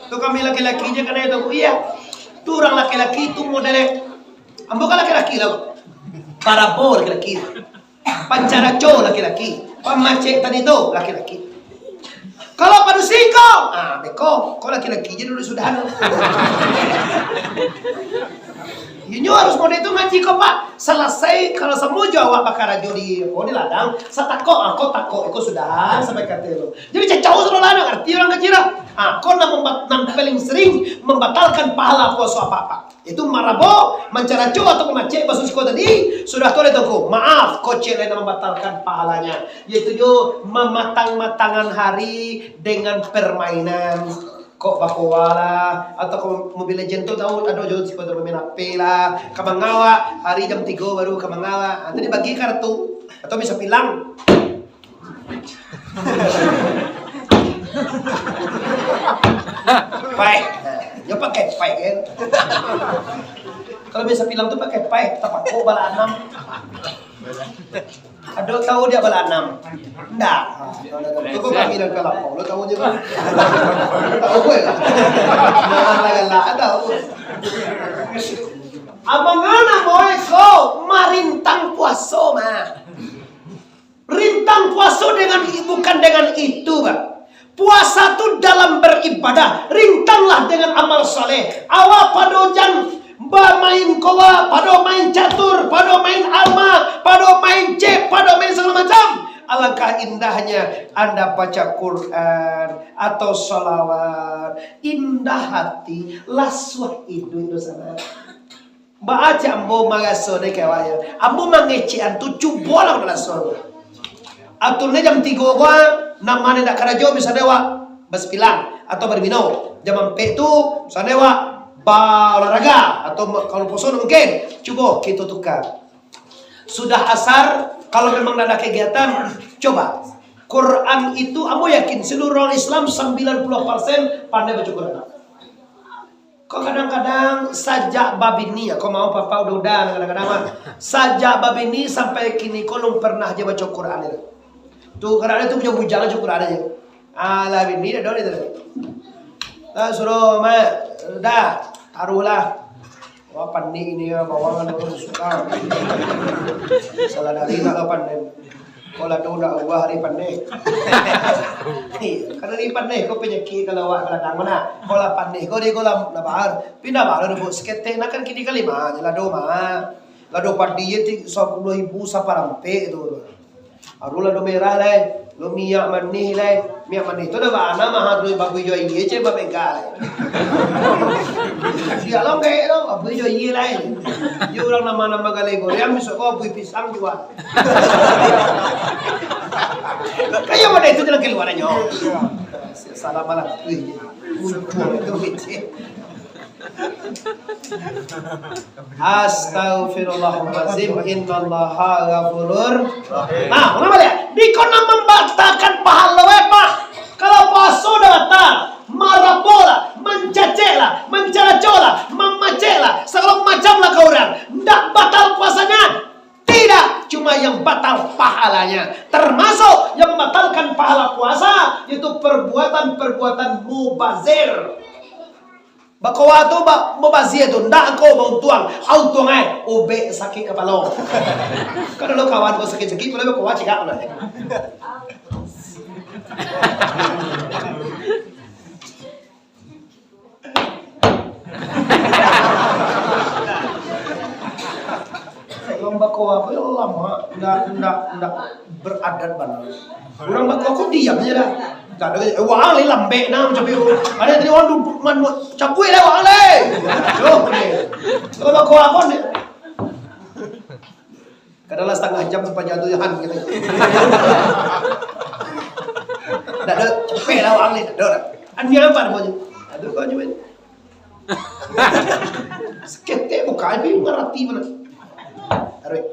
Tu kami laki-laki je kanai tu, iya. Tu urang laki-laki tu model, ambo kan laki-laki lah. Parabo laki-laki. Pancaraco laki-laki, pamacek tadi tu laki-laki. Kalau padusi ko, ah, beko, ko laki-laki je dulu sudah. Inyo harus model tu ngaji ko, Pak. Salasai, kalau samo jo awak bakarajo di, apo, di ladang, satakok, ah, ko takok, ko sudah, sampai kata tu. Jadi cacau sudah lah, ndak ngarti urang kaji lah. Ah, ko nan membat-, nan paling sering membatalkan pahala puaso apa-apa. Itu marabo, mancaraco atau mamacek baso siko tadi, sudah tu lai tongko, maaf, kocek lai nan mambatalkan pahalanya, yaitu jo mamatang-matangan hari dengan permainan. Kok bakoa lah, atau kok Mobile Legend tu tahu, ado jo siko tu bamain H P lah, ka manga wak, hari jam tigo baru ka manga wak. Ah, tu dibagi kartu, atau bisa pilang. Pai. Yo pakai pai kan. Kalau bisa pilang tu pakai pai, tapakok bala anam. Ado tahu dia bala anam? Ndak. Cuba kami dan kalapau, lo tahu je kan? Tahu gue lah. Nah, galak-galak, tahu. Abang anak boy ko marintang puaso mah. Rintang puaso dengan i-, bukan dengan itu, Pak. Puasa tu dalam beribadah, rintanglah dengan amal saleh. Awak pado jan bamain koa, pado main catur, pado main alma, pado main cep, pado main segala macam. Alangkah indahnya anda baca Quran atau salawat. Indah hati, lasuah iduik dosa. Baa cek ambo maraso dek awaknyo. Ambo mangecekan tu, cubolah maraso. Atur ni jam tigo ko, nan ma nan indak karajo, misalnyo awak basapilang atau badomino. Jam ampek tu, misalnyo awak baolahraga atau ma-, kalau puaso mungkin. Cubo kito tukar. Sudah asar, kalau memang ndak ada kegiatan, coba. Quran itu, ambo yakin seluruh orang Islam sembilan puluh persen pandai baca Quran. Ko kadang-kadang sajak babini, ko mau papa udah-udah kadang-kadang mah. Sajak babini sampai kini ko lum pernah je baco Quran itu. Tu Quran itu bujang-bujang baco Quran aja. Alah bini dah dah itu. Lah suruh mak, dah, taruhlah. Wah, panik ini ya, bawang ada orang suka. Salah dari nak lapan deh. Kalau ada udah gua hari pandai. Iya, kan hari pandai, kau penyakit kalau awak kadang mana. Kalau pandai, kau di kolam lah bahar. Pindah baru dulu seketek, nak kan kini kali mah, lado mah. Lado padi je ti-, sepuluh ribu saparampek tu. Aru lado merah lai, lo minyak manih lai. Minyak manih tu dah bana mahal tu, babu jo iye cek babega lai. Siap lo kek tu, babu jo iye lai. Yo urang nama-nama galai goreng, besok ko bui pisang jual. Kayak mana itu jalan keluarannya? Salah malah tu. Untung itu kecil. Astaghfirullahalazim, innallaha ghafurur. Nah, ulang balik. Dikon nan mambatalkan pahalo, eh, Pak. Kalau puaso dah batal, marabo lah, mancacek lah, mancaraco lah, mamacek lah, sagalo macam lah ka urang. Ndak batal puasanya. Tidak, cuma yang batal pahalanya. Termasuk yang membatalkan pahala puasa, yaitu perbuatan-perbuatan mubazir. Bakoa tu ba-, mubazir tu, ndak angko bauntuang. Auntuang ai, ubek sakik kapalo. Kan ado kawan ko sakik-sakik, kalau bakoa cigak lah. Urang bakoa ko lamo, ndak, ndak, ndak beradat bana. Urang bakoa ko diam aja dah. Ndak ado, eh, waang lai lambek nah, macam tu. Ado tadi urang duduk, man, cabuik lah waang lai. Yo, ni. Kalau bakoa ko ni. Kadang lah satangah jam sapanjang tu, han, gitu. Ndak ado, capek lah waang ni, ndak ado dah. Anian apa namanya? Aduh, kau aja, men. Saketek buka, tapi ngarati mana. Taruh.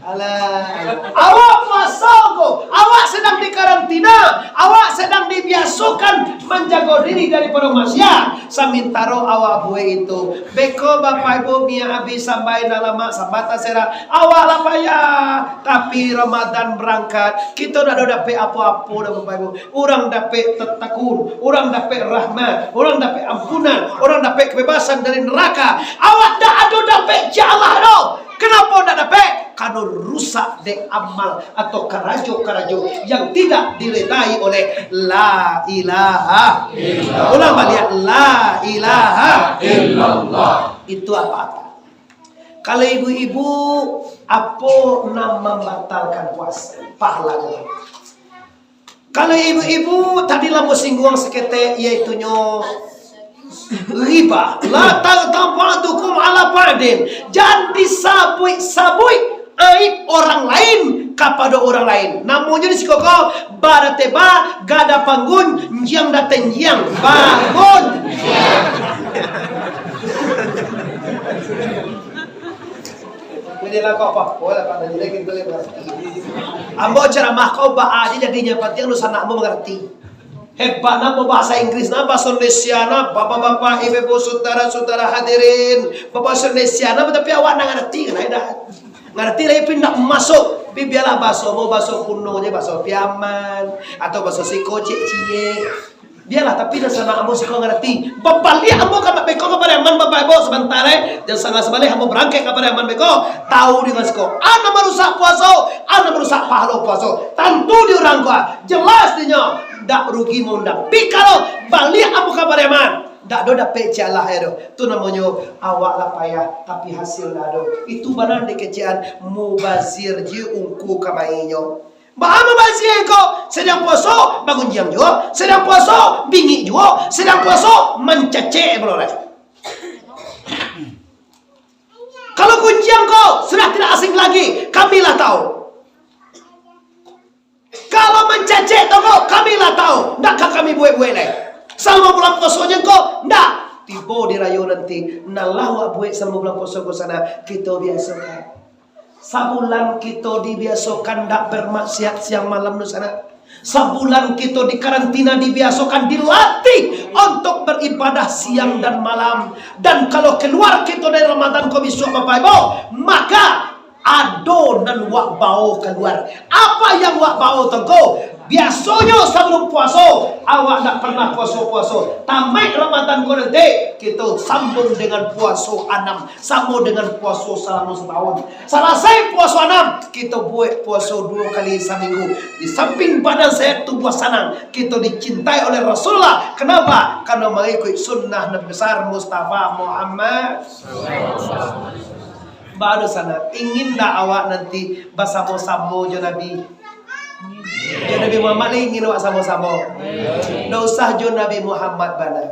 Alah. Awak puaso ko, awak sadang di karantina, awak sadang di Sokan manjago diri daripado maksiat, samintaro awak buek itu beko, Bapak Ibu, minyak abih, sambai nan lamak, samba tasarah, awak lah payah. Tapi Ramadan barangkat, kito ndak ado dapek apo-apo doh, Bapak Ibu. Urang dapek tatakun, urang dapek rahmat, urang dapek ampunan, urang dapek kebebasan dari neraka. Awak ndak ado dapek cek Allah doh. Kenapo ndak dapek? Karano rusak dek amal atau karajo-karajo yang tidak diredai oleh la ilaha illallah. Ulang baliak, la ilaha illallah. Itu apa-apa. Kalau ibu-ibu, apo nan mambatalkan puasa? Pahala. Kalau ibu-ibu tadi lah basingguang saketek, yaitunyo riba. La taghtab ba'dukum ala ba'din. Jan disabuik-sabuik aib orang lain kapado orang lain. Namonyo di siko ko, barateba, gada panggung, jiang datang jiang. Bangun. Jadi lah kau apa? Oh, lah, Pak, tadi lagi kita lihat. Ambo ceramah kau ba aja jadinyo, pantiang dunsanak ambo mangarati. Hebat nah bahasa Inggris nah, bahasa Indonesia nah, bapak-bapak, ibu-ibu, saudara-saudara hadirin, bahasa Indonesia nah, tapi awak ndak ngarati kan, dah. Ngarati lah, tapi ndak masuk. Tapi biarlah bahasa ambo, bahasa kuno je, bahasa Piaman, atau bahasa siko ciek-ciek. Biarlah, tapi dunsanak ambo siko ngarati. Babaliak ambo ka Pariaman, Bapak Ibu, sabanta, eh. Jan sangah sabaliak ambo barangkek ka Pariaman beko. Tahu dengan siko. Anak marusak puaso, anak marusak pahalo puaso. Tantu di urang ko, jelas dinyo. Ndak rugi maundang. Tapi kalau baliak ambo ka Pariaman, ndak ado dapek cek Allah, eh, doh. Tu namonyo awak lah payah, tapi hasil ndak ado. Itu bana dikecekan mubazir je ungku kamainyo. Baa mubazir ko, sadang puaso, bagunjiang juo, sadang puaso, bingik juo, sadang puaso, mancacek pulo lai. Kalau gunjiang ko, sudah tidak asing lagi, kami lah tahu. Kalau mancacek tu ko, kami lah tahu, ndak ka kami buek-buek lai. Salamo bulan puaso nyo ko, ndak. Tibo di rayo nanti, nan lah awak buek salamo bulan puaso ko sanak, kito biasokan. Sabulan kito dibiasokan ndak bermaksiat siang malam tu sanak. Sabulan kito dikarantina, dibiasokan, dilatih untuk beribadah siang dan malam. Dan kalau keluar kito dari Ramadan ko bisuak, Bapak Ibu, maka ado nan wak bao kaluar. Apa yang wak bao tu ko? Biasonyo sabalum puaso, awak ndak pernah puaso-puaso. Tamaik Ramadan ko nanti, kito sambung dengan puaso anam. Samo dengan puaso salamo satahun. Salasai puaso anam, kito buek puaso duo kali saminggu. Di samping badan sehat, tubuah sanang, kito dicintai oleh Rasulullah. Kenapa? Karena mengikuti sunnah Nabi besar Mustafa Muhammad. Baru sana, ingin ndak awak nanti basamo-samo jo Nabi? Jo Nabi Muhammad lah ingin awak samo-samo. Ndak usah jo Nabi Muhammad bana.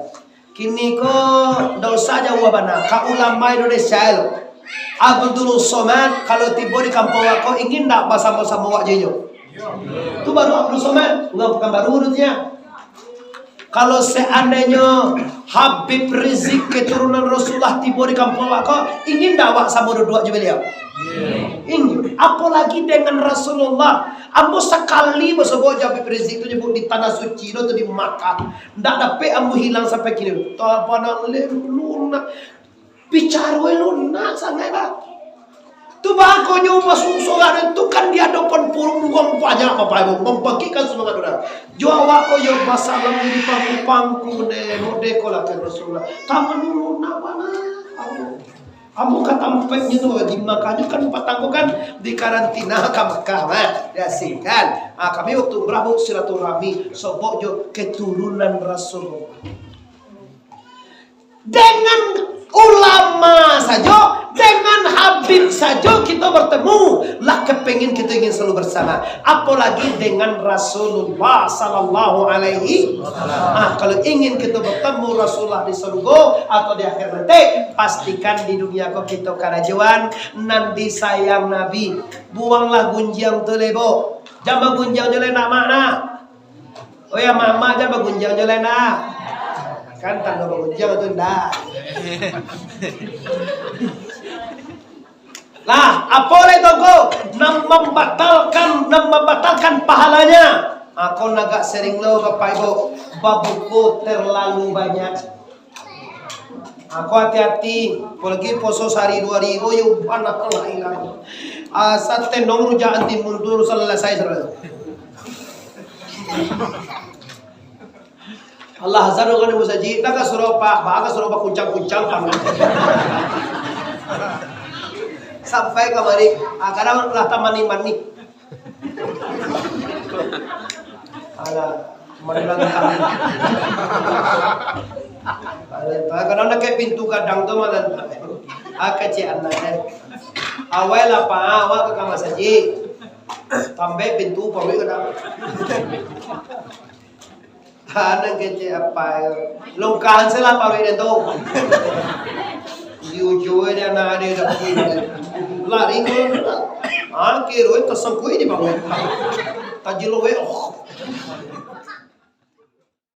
Kini ko, ndak usah jauah bana, ka ulama Indonesia lo. Abdul Somad, kalau tibo di kampuang awak ko, ingin ndak basamo-samo awak jo inyo? Tu baru Abdul Somad, urang Pekanbaru tu nyo. Kalau seandainyo Habib Rizik keturunan Rasulullah tibo di kampuang awak ko, ingin ndak awak samo duduak jo baliau? Ingin. Apolagi dengan Rasulullah. Ambo sakali basobok jo Habib Rizik tu, nyebut di Tanah Suci lo tu, di Makkah. Ndak dapek ambo hilang sampai kini. Tapanang le lunak. Bicaro e lunak sangaik, bah. Tu bakonyo masuak sorak tu kan di adapan puluh urang banyak, Bapak Ibu, mambangkikkan semangat urang. Jo awak ko yo basalam di pangku-pangku ne, mode ko lah kan Rasulullah. Taman lunak bana. Ambo ka tampeknyo tu, di Makkah nyo kan patang ko kan dikarantina ka Makkah, mah, diasingkan. Ah, kami waktu umrah, bu, silaturahmi, sobok jo keturunan Rasulullah. Dengan ulama sajo, dengan habib sajo kito bertemu, lah kepengin kito ingin selalu bersama. Apolagi dengan Rasulullah sallallahu alaihi wasallam. Ah, kalau ingin kito bertemu Rasulullah di sarugo atau di akhirat nanti, pastikan di dunia ko kito karajoan nan disayang Nabi. Buanglah gunjiang tu, lebo. Jan bagunjiang jo lai nak, mak, nak. Oh ya, mak, mak, jan bagunjiang jo lai nak. Kan tando bagunjiang tu ndak. Lah, apo lai tu ko? Nan mambatalkan, nan mambatalkan pahalanya. Ako nan agak sering lo, Bapak Ibu, babuko terlalu banyak. Ako hati-hati, apolai poso sahari duo hari, oh yo, panah lah ilang. Asa tenong rujak anti mundur salasai saudara. Allah azan urang di musajik, dah ka surau, Pak, ba ka surau bakuncang-kuncang, Pak. Sampai kamari, ah, kadang lah tamani-mani. Alah, malantang. Malantang. Kadang dakek pintu gadang tu malantang. Ah, kecek anak, eh. Awai lah, Pak, awak ka kamar sajik. Tambek pintu, paruik gadang. Anak kecek apa yo? Longkahan salah paruik den tu. Di ujung dia anak dia dah. Lari ke? Ah, kiro tersangkut di bawah. Tajiloi, oh.